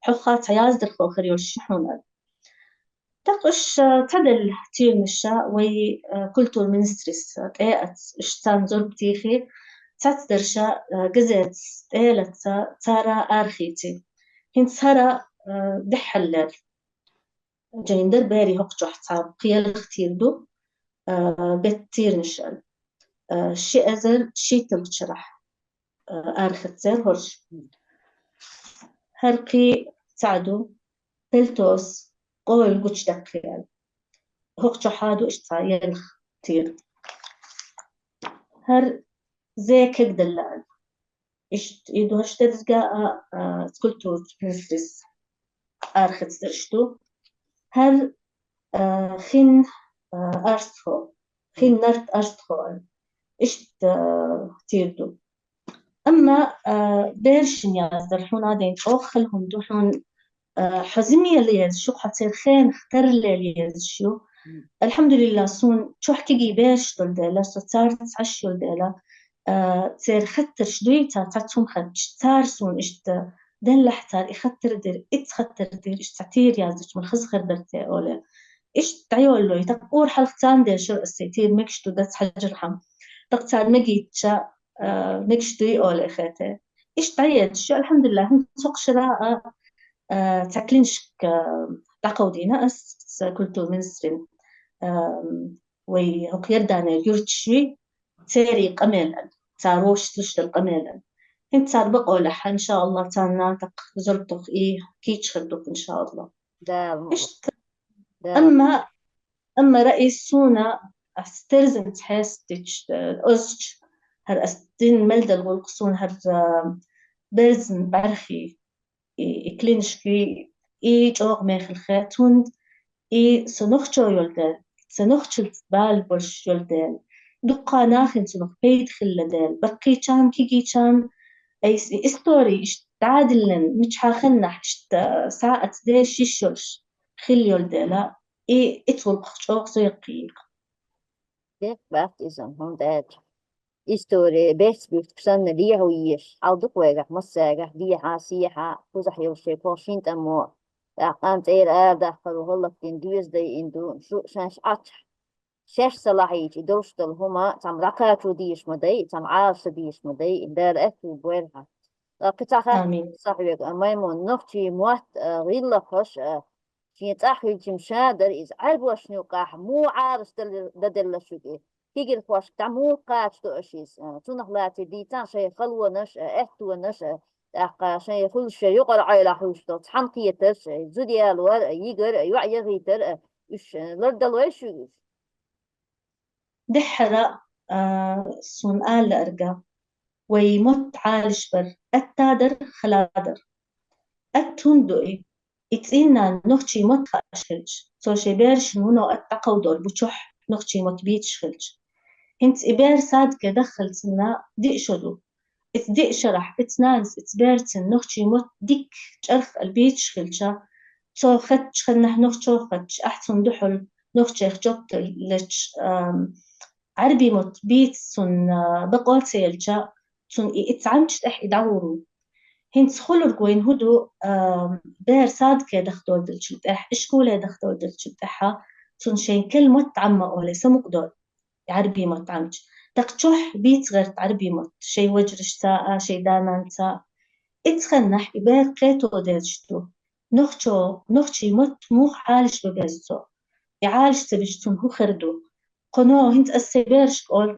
хьох цхьа яздархо хир йолуш ю хьуна аьлла. ТӀаккха уьш, а, ца делла тӀеранаш вай, а, культура министрис, а, тӀе а эцна, уьш царна зурба тӀехьий, цхьацца дарша, а, газетаца тӀе а лаьцна, цара арахеций. ХӀинца хӀара, а, дуьххьарлера. Жайна дара берийн хӀокху чохь цхьа пхи-ялх тӀера ду, а, беттан тӀеранаш аьлла. А, ши эзар шийтталагӀчу шарахь, а, арахецира хӀорш. ХӀара кхин цхьаъ ду, пальтос, къойлла гучудаьккхи аьлла. ХӀокху чохь а ду иштта цхьа ялх тӀера. ХӀара зе кегделла аьлла. Иштта и ду хӀорш дерриг а, а, культура министрис арахецдерш ду. ХӀара, а, хин, а, арстхо, хин нарт арстхо аьлла. Иштта, а, тӀера ду. Амма, а, берашна яздар хьуна а дайна чӀогӀа хала хӀума ду, хьуна, а, хьо зима езаш ю, хьо церан хенах тарлела езаш ю. Мм. Алхьамдулиллах, суна чохь кегий бераш долу дела, со царца Ӏаш йолу дела, а, церан хаттарш дуй, цара цхьацца хӀума хоьттуш, цара суна иштта деллахь, цара и хаттар дира, итт хаттар дира, иштта цхьа тӀера яздича, ма хаза хир дара те олий. Иштта дӀайоллой, тӀаккха ура хьалха царна дешара аса, тӀера мегаш ду дац хьажархьама. ТӀаккха царна мегийча, а, мегаш дуй олий хетий. Иштта дӀаедаш ю, алхьамдулиллах, хӀинца хӀокху шарахь а, а, цхьа клинишка, а, дӀакховдийна ас, ас культура министрина, а, вай хӀокху Ярданера юьрташ юй, церан къамелан, цара вовшахтуьйсуш долу къамелан. ХӀинца цара бакъолехь, иншааллах, царна тӀаккха зурба тоху и кийча хир ду, иншааллах. Дала мукъ. Иштта. Дала. Амма, амма Раис, суна ас терзанца хьестича, э, озча, хӀара ас дина мел долу гӀуллакх суна хӀара, э, берзан бӀаьрхи, и, и клинишки, и чӀогӀа мехала хет, хӀунда и со нохчо йолу дела, сан нохчалц бала болуш йолу дела, дуккха нахана цунах пайда хилла дела, баккхийчарна, кегийчарна, айса и истори иштта дӀадиллина, мичахь хеннахь иштта схьа а ца деш йиш йолуш хилла йолу дела, и, и цу гӀуллакхах чӀогӀа со яккхийра. Дехьа бац иза, хӀунда аьлча истори бехк-буьйцург санна лехьа езаш, хьал ду-кх вайгахь массаьргахь, дехьа, сехьа, кхузахь йолу шайн кхо шина тӀамо, тӀаккха къан цӀера арадаккхар ву, хӀаллакдина доьза дайина ду, шу шаьш Ӏаччахь, шаьш ца лахьийча, и долуш долу хӀума цхьамма дӀакхачо дезаш ма дай, цхьамма Ӏалашо дезаш ма дай, Дала аьтту бойла хьан. ТӀаккха кхин цхьа хаттар. Амин. Сан хьоьга, Маймун, нохчийн мотт, а, гӀиллакхаш, а, шен цӀахь хилча-м ша дара иза, Ӏаьрбошна юккъехь муха Ӏалашдан дан делла шуьга и? Кегирхошка дӀа муха кхачадо аша иза? Цунах лаций дийцахьа шайн халонаш а, аьттонаш а, тӀаккха шайн хуьлуш шайн юкъара Ӏуьйранна хуьлуш долу цхьаьнакхетарш а, зуда ялор а, йигар а, йоӀ яхийтар а, уьш лардалой шуьга уьш? Дехьара, а, суна ала лаьрга, вай мотт Ӏалаш бар атта а дара, хала а дара. Атта хӀунда ду и? И цӀийнан нохчийн мотт хууш хилча, цо шайн берашна вуно атта дӀакховдор бу чохь нохчийн мотт бийцаш хилча. ХӀинца и бер садике даххалцинна диъ шо ду. Иза диъ шарахь, иза нанас, иза берцин нохчийн мотт дика чӀарх аьлла бийцаш хилча, цо хаттачу хеннахь нохчо хатташ, ахь цунна дуьхьал нохчех жоп деллачу, ам, Ӏаьрбийн мотт бийца цунна, а, бакъо ца елча, цунна и, и цхьамча тӀехь и дӀагӀур ву. ХӀинца хуьлург вайна хӀун ду, а, бер садике дахдолдалчул тӀаьхьа, ишколе дахдолдалчул тӀаьхьа, цунна шайн кел мотт Ӏамма олий, самукъадолу Ӏаьрбийн мотт Ӏамча. ТӀаккха чохь бийца гӀерта Ӏаьрбийн мотт, шайн вежаршца а, шайн да-нанца а. Иза хеннахь и бер кхето дезаш ду. Нохчо, нохчийн мотт муха Ӏалаш бан беза цо? И Ӏалаш ца беш цунна хӀун хир ду? Кхуьно хӀинца ас сайн берашка олу,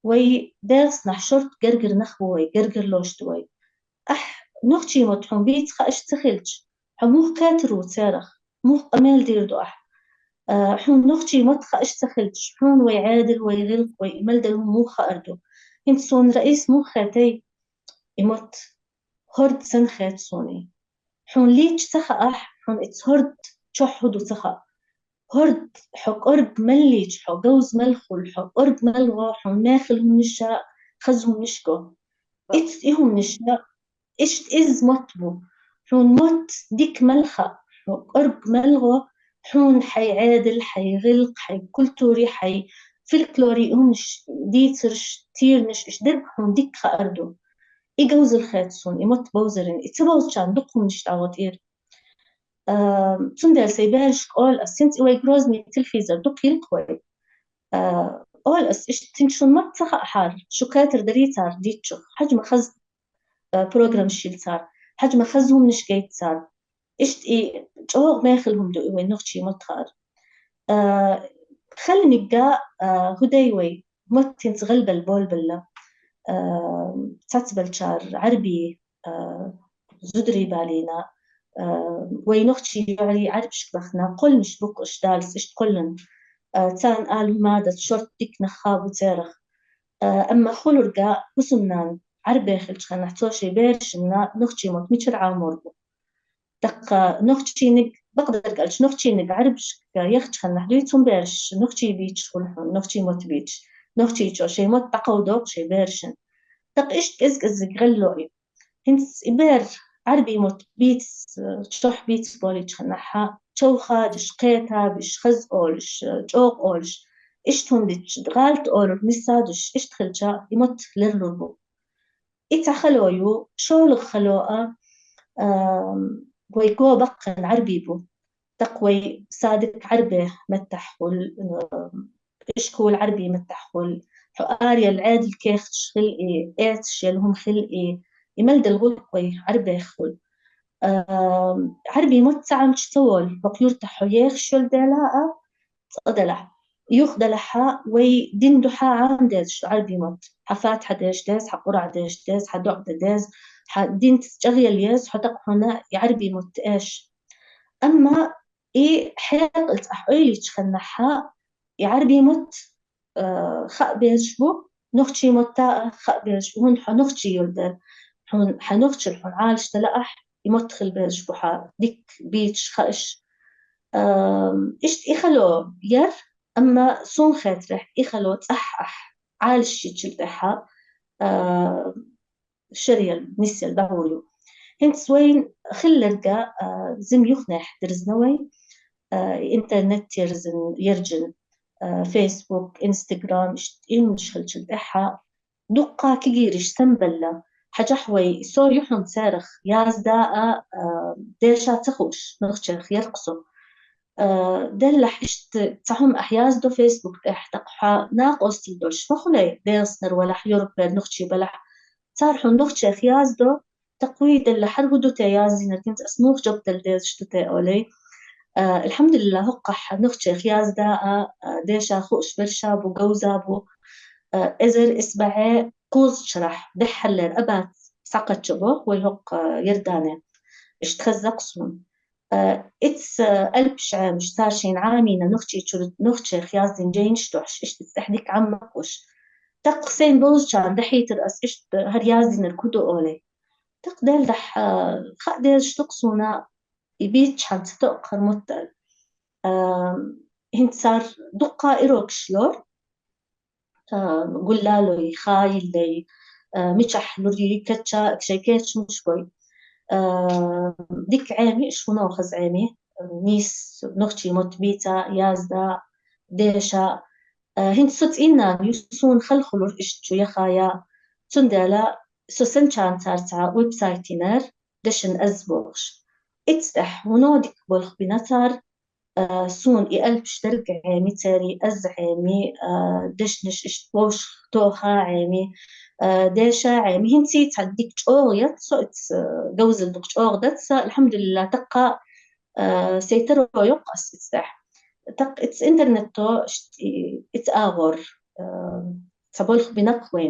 вай дегӀастанахь шорта гергара нах бу вай, гергарлош ду вай. Ахь нохчийн мотт хьуна бийца хууш ца хилча, хьо муха кхетар ву церах? Муха къамел дийр ду ахь? ܐܗ، ܚܘܢ ܢܘܚܟܝ ܡܘܬ ܚܕ ܐܫܬܐ ܚܠܟ، ܚܘܢ ܘܝ ܥܕܠ ܘܝ ܓܠܩ ܘܝ ܡܠܕܠ ܡܘܚܐ ܐܪܕܘ. ܗܢ ܣܘܢ رئيس ܡܘܚܐ ܬܝ، ܐܝ ܡܘܬ ܗܘܪܕ ܣܢܚܐ ܕܣܘܢܝ. ܚܘܢ ܠܝܟ ܬܚܐ ܐܗ، ܚܘܢ ܐܝܬ ܗܘܪܕ ܟܘܚ ܗܘܕܘ ܬܚܐ. ܗܘܪܕ ܚܘ ܩܘܪܒ ܡܠܝܟ، ܚܘ ܓܘܙ ܡܠܚܘܠ، ܚܘ ܩܘܪܒ ܡܠܓܘ، ܚܘܢ ܡܐܟܠ ܗܘܡܢܫܐ، ܚܙ ܗܘܡܢܫ ܓܘ. ܐܝܬ ܗܘܡܢܫܐ، ܐܫܬ ܐܙ ܡܘܬ ܒܘ. ܚܘܢ ܡܘܬ ܕܝܟ ܡܠܚܐ، ܚܘ ܩܘܪܒ ܡܠܓܘ، ܚܘܢ ܚܝ ܥܕܠ، ܚܝ ܓܠܩ، ܚܝ ܟܘܠܬܘܪܝ، ܚܝ ܦܠܟܠܘܪܝ، ܗܘܡܢܫ ܕܝܬܪ ܫܬܝܪܢܫ، ܐܫܬ ܕܪܒ ܚܘܢ ܕܝܟ ܚܕ ܐܪܕܘ. ܐܝ ܓܘܙ ܠܚܝܬ ܣܘܢ، ܐܝ ܡܘܬ ܒܘܙܪܢ، ܐܝ ܬܒܘܙ ܟܢ ܕܘܩ ܗܘܡܢܫ ܕܥܒܕ ܝܪ. ܐܗ، ܬܘܢܕܐ ܠܣܝ ܒܪܫ ܩܘܠ ܐܣ ܗܢ ܐܝܬ ܗܘܐ ܓܪܘܙ ܡܢ ܬܠܦܝܙܐ ܕܘܩܝܠ ܩܘܝ. ܐܗ، ܩܘܠ ܐܣ ܐܫܬ ܬܢܫܘܢ ܡܬܚ ܐܗܪ، ܫܘܟܬܪ ܕܪܝܬܪ ܕܝܟܘܚ، ܚܓܡܐ ܚܙ، ܐܗ، program ܫܝܠܬܪ، ܚܓܡܐ ܚܙ ܗܘܡܢܫ ܓܝܬܪ. ܐܫܬ ܐܝ، ܓܘܓ ܡܐܟܠ ܗܘܡܢ ܕܘ ܐܝܘܢ ܢܘܚܟܝ ܡܬܚܪ. ܐܗ، ܚܠܡܝ ܓܐ، ܐܗ، ܗܘܕܝ ܘܝ، ܡܘܬܝܢ ܣܓܠܒܠ ܒܘܠܒܠ ܠܗ. ܐܗ، ܣܬܒܠ ܟܪ ܥܪܒܝ، ܐܗ، ܙܘܕܪܝ ܒܠܝܢܐ، ܐܗ، ܘܝ ܢܘܚܟܝ ܝܘܥܪܝ ܥܪܒ ܫܟܒܚܢܐ، ܩܘܠ ܡܫܒܘܩ ܐܫ ܕܠܣ ܐܫܬ ܩܘܠܢ، ܐܗ، ܬܢ ܐܠ ܗܡܕܐ ܫܘܪܬ ܕܝܟ ܢܚܒܘ ܬܪܚ. ܐܗ، ܐܡܐ ܚܘܠܘܪ ܓܐ ܗܘܣܘܢܢ ܥܪܒܝ ܚܠܟܚܢܐ ܗܬܘܫܝ ܒܪܫܢܐ ܢܘܚܟܝ ܡܘܬ ܡܝܟܠ ܥܡܘܪ ܒܘ. ܕܩܐ ܢܘܚܟܝ ܢܓ، ܒܩܕܪ ܓܠܟ ܢܘܚܟܝ ܢܓ ܥܪܒ ܫܟܒܚܢܐ ܗܕܘܝ ܬܘܢ ܒܪܫ، ܢܘܚܟܝ ܒܝܟ ܚܘܠ ܚܘܢ، ܢܘܚܟܝ ܡܘܬ ܒܝܟ، ܢܘܚܟܝ ܟܘܫܝ ܡܘܬ ܕܩܘ ܕܘܩܫܝ ܒܪܫܢ. ܕܩ ܐܫܬ ܐܙ ܐܙ ܓܠܘܝ. ܗܢ ܣܝ ܒܪ ܥܪܒܝ ܡܘܬ ܒܝܬ، ܟܘܚ ܒܝܬ ܒܘܠܝܟ ܚܢܚܐ، ܟܘܚܐ ܕܫ ܩܝܬܐ ܒܫ ܚܙ ܐܘܠܫ، ܓܘܓ ܐܘܠܫ، ܐܫܬ ܗܘܢ ܕܝܟ ܕܓܠܬ ܐܘܠܘܟ ܡܣܕܘܫ، ܐܫܬ ܚܠܟܐ ܐܝ ܡܘܬ ܠܪ ܠܘܒܘ. ܐܝܬ ܚܠܘܝܘ، ܫܘܠܚ ܚܠܘܐ، ܐܗ، ܘܝ ܓܘ ܒܩܢ ܥܪܒܝ ܒܘ. ܕܩܘܝ ܣܕܩ ܥܪܒܝ ܡܬܚ ܚܘܠ، ܐܗ، ܐܫܟܘܠ ܥܪܒܝ ܡܬܚ ܚܘܠ، ܗܘ ܐܪܝܐ ܠܥܕܠ ܟܐ ܚܫ ܚܠܐ، ܐܝܬ ܫܝܠ ܗܘܡ ܚܠܐ، ܐܝ ܡܠܕܠ ܓܘܠܩܘܝ ܥܪܒܝ ܚܘܠ. ܐܗ، ܥܪܒܝ ܡܘܬ ܣܥܡ ܟܬܘܠ، ܒܩܝܘܪܬܐ ܗܘܝܚ ܫܘܠ ܕܠܐܐ، ܨܕܠܗ. ܝܘܚ ܕܠܗܐ ܘܝ ܕܝܢ ܕܘܚܐ ܥܡ ܕܝܙ ܫܘ ܥܪܒܝ ܡܘܬ. ܚܕ ܦܬܚܐ ܕܝܙ ܕܝܙ، ܚܕ ܩܘܪܥܐ ܕܝܙ ܕܝܙ، ܚܕ ܕܘܥܕܐ ܕܝܙ، ܚܕ ܕܝܢ ܕܓܠܝܠ ܝܙ، ܚܕ ܕܩ ܗܘܢܐ ܥܪܒܝ ܡܘܬ ܐܫ. ܐܡܐ ܐܝ ܚܩܠܬ ܐܗ ܥܘܝܠܝ ܟܚܢܚܐ، ܝ ܥܪܒܝ ܡܘܬ، ܐܗ، ܚܕ ܒܝܫ ܒܘ، ܢܘܚܟܝ ܡܘܬ ܬܐ ܚܕ ܒܝܫ ܒܘ، ܗܘܢ ܚܕ ܢܘܚܟܝ ܝܘܠܕܪ، ܗܘܢ ܚܕ ܢܘܚܟܝ ܠܗܘܢ ܥܠܫܬܐ ܠܐܗ، ܝ ܡܘܬ ܚܠ ܒܝܫ ܒܘ ܚܕ ܕܝܟ ܒܝܟ ܚܫ. ܐܗ، ܐܫܬ ܐܝ ܚܠܘ ܝܪ، ܐܡܐ ܣܘܢ ܚܬܪܗ ܐܝ ܚܠܘ ܬܐܗ ܐܗ، ܥܠܫ ܫܟܠ ܕܐܗܐ، ܐܗ، ܫܪܝܐ ܠ، ܢܣܝܐ ܠ ܒܥܘܝܘ. ܗܢ ܣܘܝܢ ܚܠ ܠܪܓܐ، ܐܗ، ܙܡܝܘܚܢܐ ܕܪܙܢܘܝ، ܐܗ، ܐܢܬܪܢܬ ܝܪܙܢ، ܝܪܓܢ، ܐܗ، Facebook، Instagram، ܐܫܬ ܐܝܢ ܫܚܠ ܟܠ ܕܐܗܐ، ܕܘܩܐ ܟܝ ܓܝܪܝ ܫܬܢܒܠ ܠܗ، ܚܓܚ ܘܝ ܣܘܝܘܚܘܢ ܣܪܚ، ܝܙܕܐ، ܐܗ، ܕܝܫܐ ܬܚܘܫ، ܢܘܚܟܝ ܚܝܪ ܩܨܘ. ܐܗ، ܕܠܗ ܐܫܬ ܬܚܘܡ ܐܗ ܝܙܕܘ Facebook ܕܐܗ ܕܩܚܐ ܢܩܘܣܬ ܠܕܘܫ ܡܚܘܠܝ ܕܝܣܢܪ ܘܠܗ ܝܘܪܦܐ ܢܘܚܟܝ ܒܠܗ ܬܪܚܘܢ ܢܘܚܟܝ ܚܝܙܕܘ ܬܩܘܝ ܕܠܗ ܗܪ ܗܘܕܘܬܐ ܝܙܝܢܐ ܟܢܬ ܐܣܡܘܚ ܓܒܬܠ ܕܝܙ ܫܬܘܬܐ ܐܘܠܝ. ܐܗ، الحمد لله ܗܘܩܚ ܢܘܚܟܝ ܚܝܙܕܐ، ܐܗ، ܕܝܫܐ ܚܘܫ ܒܪܫܐ ܒܘ ܓܘܙܐ ܒܘ، ܐܗ، ܐܙܪ ܐܣܒܥܐ ܩܘܙ ܟܪܚ ܕܗܠܪ ܐܒܬ ܣܩܐ ܟܒܘܚ ܘܝ ܗܘܩ، ܐܗ، ܝܪܕܢܐ. ܐܫܬ ܚܙܩ ܣܘܢ. ܐܗ، ܐܝܬ، ܐܗ، ܐܠܦ ܫܥܐ ܡܫܬܐܫܝܢ ܥܡܝܢܐ ܢܘܚܟܝ ܟܘܪ، ܢܘܚܟܝ ܚܝܙܝܢ ܓܝܢ ܫܬܘܚ، ܐܫܬ ܐܗܕܝܟ ܥܡܩܘܫ. ܕܩ ܣܝܢ ܒܘܙ ܟܢ ܕܗܝܬܪ ܐܣ ܐܫܬ ܗܪ ܝܙܝܢ ܪܟܘܕܘ ܐܘܠܝ. ܕܩ ܕܠ ܕܗ، ܐܗ، ܚܕ ܕܝܙ ܫܬܘܩ ܣܘܢܐ ܝܒܝܬ ܟܢ ܬܬܘܩ ܚܪ ܡܘܬܠ. ܐܗ، ܗܢ ܣܪ ܕܘܩܐ ܐܝܪܘܟ ܫܠܘܪ. ܐܗ، ܓܘܠܠܘܝ، ܚܝܠܝ، ܐܗ، ܡܟܚ ܠܘܪܝ ܟܟܐ، ܟܫܝ ܟܟ ܡܫܒܘܝ. ܐܗ، ܕܝܟ ܥܡܝ، ܫܘܢܘ ܚܙ ܥܡܝ، ܢܝܣ، ܢܘܚܟܝ ܡܘܬ ܒܝܬܐ، ܝܙܕܐ، ܕܝܫܐ، ܐܗ، ܗܢ ܣܘܬ ܐܝܢܐ ܝܘܣܘܢ ܚܠܚܠܘܪ ܐܫܬܘ ܝܚܝܐ، ܬܘܢܕܐ ܠܗ، ܣܘܣܢ ܟܢ ܬܪܬܐ website ܝܢܪ، ܕܫܢ ܐܙܒܘܚܫ. ܐܝܬ ܕܗ ܗܘܢܘܕܝܟ ܒܘܠܚ ܒܝܢܬܪ، ܐܗ، ܣܘܢ ܐܝ ܐܠܦ ܫܬܪܓ ܥܡܝ ܬܪܝ ܐܙ ܥܡܝ، ܐܗ، ܕܫܢܫ ܐܫܬܘܫ ܬܘܚܐ ܥܡܝ، ܐܗ، ܕܝܫܐ ܥܡܝ، ܗܢ ܣܝܬ ܗܠ ܕܝܟ ܓܘܓܝܬ ܣܘܬ، ܐܗ، ܓܘܙܠ ܕܘܟ ܓܘܓ ܕܬܣܐ، الحمد لله ܬܩܐ، ܐܗ، ܣܝܬܪܘܝܘܩ ܐܣ ܐܬ ܕܗ. ܬܩ ܐܝܬ ܐܢܬܪܢܬܘ ܐܫܬ، ܐܝܬ ܐܓܘܪ، ܐܗ، ܬܒܘܠܚ ܒܝܢܩܘܝܢ، ܘܝ ܡܘܬ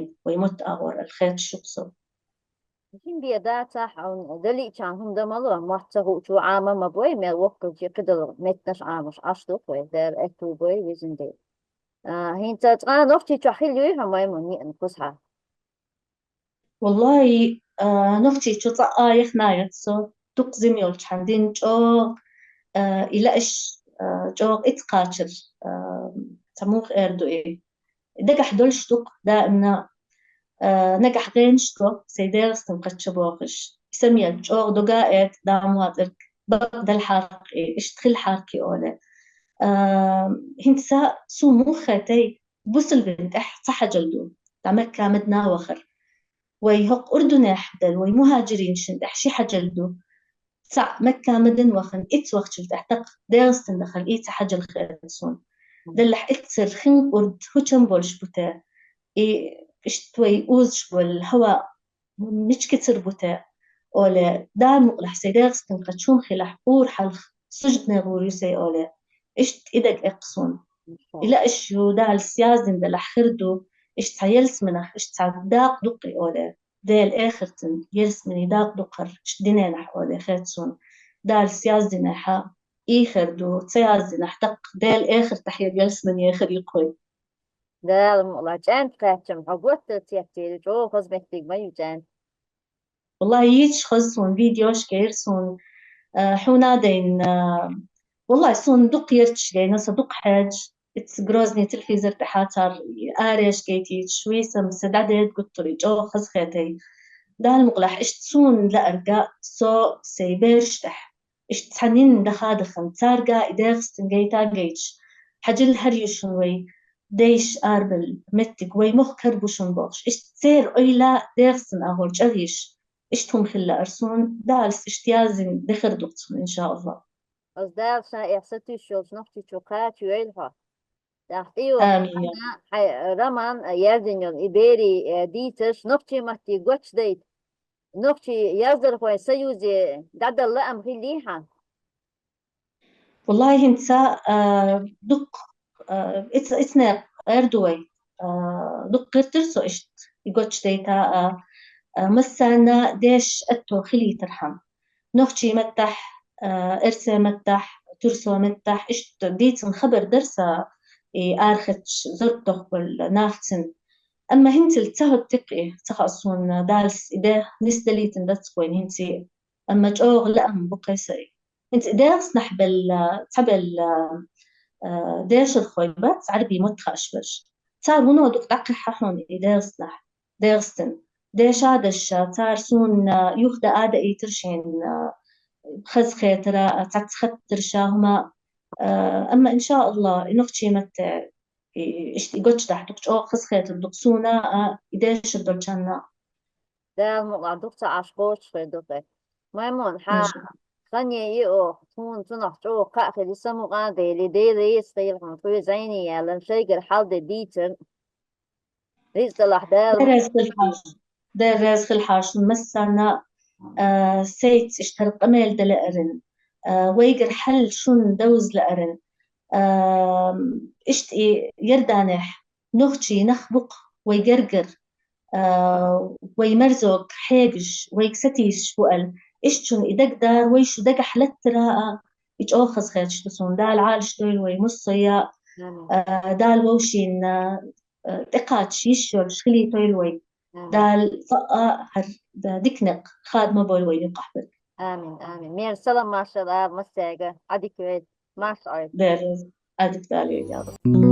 ܐܓܘܪ ܐܠ ܚܝܬ ܫܘܩܣܘ. Жин бе дацахь, хьуна даличан хӀума дан ма ло, мотт ца хуучу Ӏама ма бой, мел воккхачи кхидал меттанаш Ӏамаш Ӏаш ду вай, дер аьтту бой, везан Дела. А, хӀинца цкъа Нохчийчохь хилла юй хьо, Маймун, ниъна кхузахьа? Валлахи, а, Нохчийчу цкъа а яхна яц со, дукха зима йолчхьан дин чӀогӀа, а, и лааш, а, чӀогӀа иц кхачар, а, ца муха эр ду и. Дагахь долуш ду-кх даимна, а, нагахь гӀенаш до, сай ДегӀастан кхача бохуш. Сам ял чӀогӀа дога а эта, дама вацӀарг бакъ дала хьаркхи, иштта хила хьаркхи оле. А, хӀинца суна муха хетай, бусалбин тӀехь ца хьажал ду, дӀа Макка-Мадина вахар. Вай хӀокху Урдунехь дала, вай мухӀаджиринашна тӀехь ши хьажал ду. Цхьаъ Макка-Мадина вахана, иц вахчул тӀехь тӀаккха ДегӀастан дахар и ца хьажал хета суна. Деллахь, иццара хин кӀурд хӀу чам болуш бу те? И иштта вай узуш болу хӀаваъ мича кицар бу те? Оле, Дала мукъалахь сай ДегӀастан кхача хӀума хилахь, ур хьалха суждане гӀур ю сай оле. Иштта и дага эккха суна. И лааш ю, Дала саяздина делахь хир ду, иштта цхьа ялсаманах, иштта цхьа дакъа ду-кх и оле. Дела эхартан ялсамани дакъа ду-кх хӀара, иштта динехь оле хета суна. Дала саяздинехь и хир ду, ца яздинехь тӀаккха Дела эхартахь ялсамани хир ю-кх вай. Дала мукъалахь, чӀаьнта кхаьчча-м хьо гуттар а цецдийр, чӀогӀа хаза меттиг ма ю чӀаьнта. Валлахи, йийцаш хаза суна, видеош гайра суна, а, хьуна а дайна, а, валлахи, суна дукха ярташ гайна, со дукха хьежа, ицца Грозный телевизор тӀехьа цара ареш гайтийча, вийсам са дӀадеда гуттар, и чӀогӀа хаза хетай. Дала мукъалахь, иштта суна лаарга, со сай бераш тӀехь. Иштта цхьанна даха а дахана, цаьрга и ДегӀастан гайта а гайташ, хьажал хӀара ю шуна вай дайша арабелла меттиг, вай мохк хӀара бу шуна бохуш. Иштта церан ойла ДегӀастан агӀор чӀагӀйиш, иштта хӀума хила лаара суна, Дала иштта яздина де хир ду-кх цунна, иншааллахӀ. Ас Дала ша эхь сатуьйсуш йолчу Нохчийчу кхача йойла хьо. ТӀаккха тӀе йолу Амин. Хьан, хьайн роман, а, яздина йолу и берийн, э, дийцарш нохчийн матте гочдайта, нохчийн яздархойн союзе дӀадала лаам хиллий хьан? Валлахи, хӀинца, а, дукха, а, иц-, ицнех гӀерду вай, а, дукха гӀиртира со иштта и гочдайта, а, а, массарна деш аьтто хилийтархьама. Нохчийн маттахь, а, эрсийн маттахь, турсо меттахь, иштта дийцина хабар дара сан и арахьарчу зуртах болу нахцин. Амма хӀинцал ца хӀоттикх и, ца хаьа суна, Далас и де нисдалийтина дац-кх вайн хӀинца, амма чӀогӀа лаам бу кхин сайн. ХӀинца и ДегӀастанахь белла, цхьабелла, а, дешархой бац, Ӏарбийн мотт хууш берш. Цара вуно дукха дӀакхаьхьа хьуна и ДегӀастанахь. ДегӀастан. Деша а деш, цара суна юха даа а даийтира шена, хазахетара, цхьацца хаттарша хӀума. Амма, иншааллахӀ, и нохчийн матте, и, иштта и гочдахь дукха чӀогӀа хазахетар ду-кх суна а, и дешар долчарна а. Дала мукъалахь, дукха ца Ӏаш кхочушхир ду-кх. Маймун, хьан Иншааллахь. Хане и оха, тхуна цунах чӀогӀа кхаъ хили, самукъа а дели, Дела реза хила хьуна, тхоьга зӀене яьлла, шайгара хьал де дийцарна. Ризкъ далахь Дала. Дела реза хила хьаша. Дела реза хила хьаша массарна, а, сайца иштта хӀара къамел дан лаарна, а, вайгара хьал шуна довза лаарна. А, иштта и Иорданехь нохчий нах бу-кх вай гергара, а, вай мерзаг хьегаш, вайга сатийсаш бу аьлла. Иштта шуна и дагадара, вай шу дагахь латтара а, и чӀогӀа хазахеташ ду суна. Дала Ӏалаш дойла вай массо а, Амин. А, Дала вовшийн, а, а, тӀекхача йиш йолуш хилийтойла вай. Амин. Дала цкъа а хӀара д-, дика некъ хадам ма бойла вай юкъахь берг. Амин, амин. Мера салам, маршалла ала массаьрга. Ӏадика вай, марша Ӏойла. Дела реза. Ӏадика Дала вай.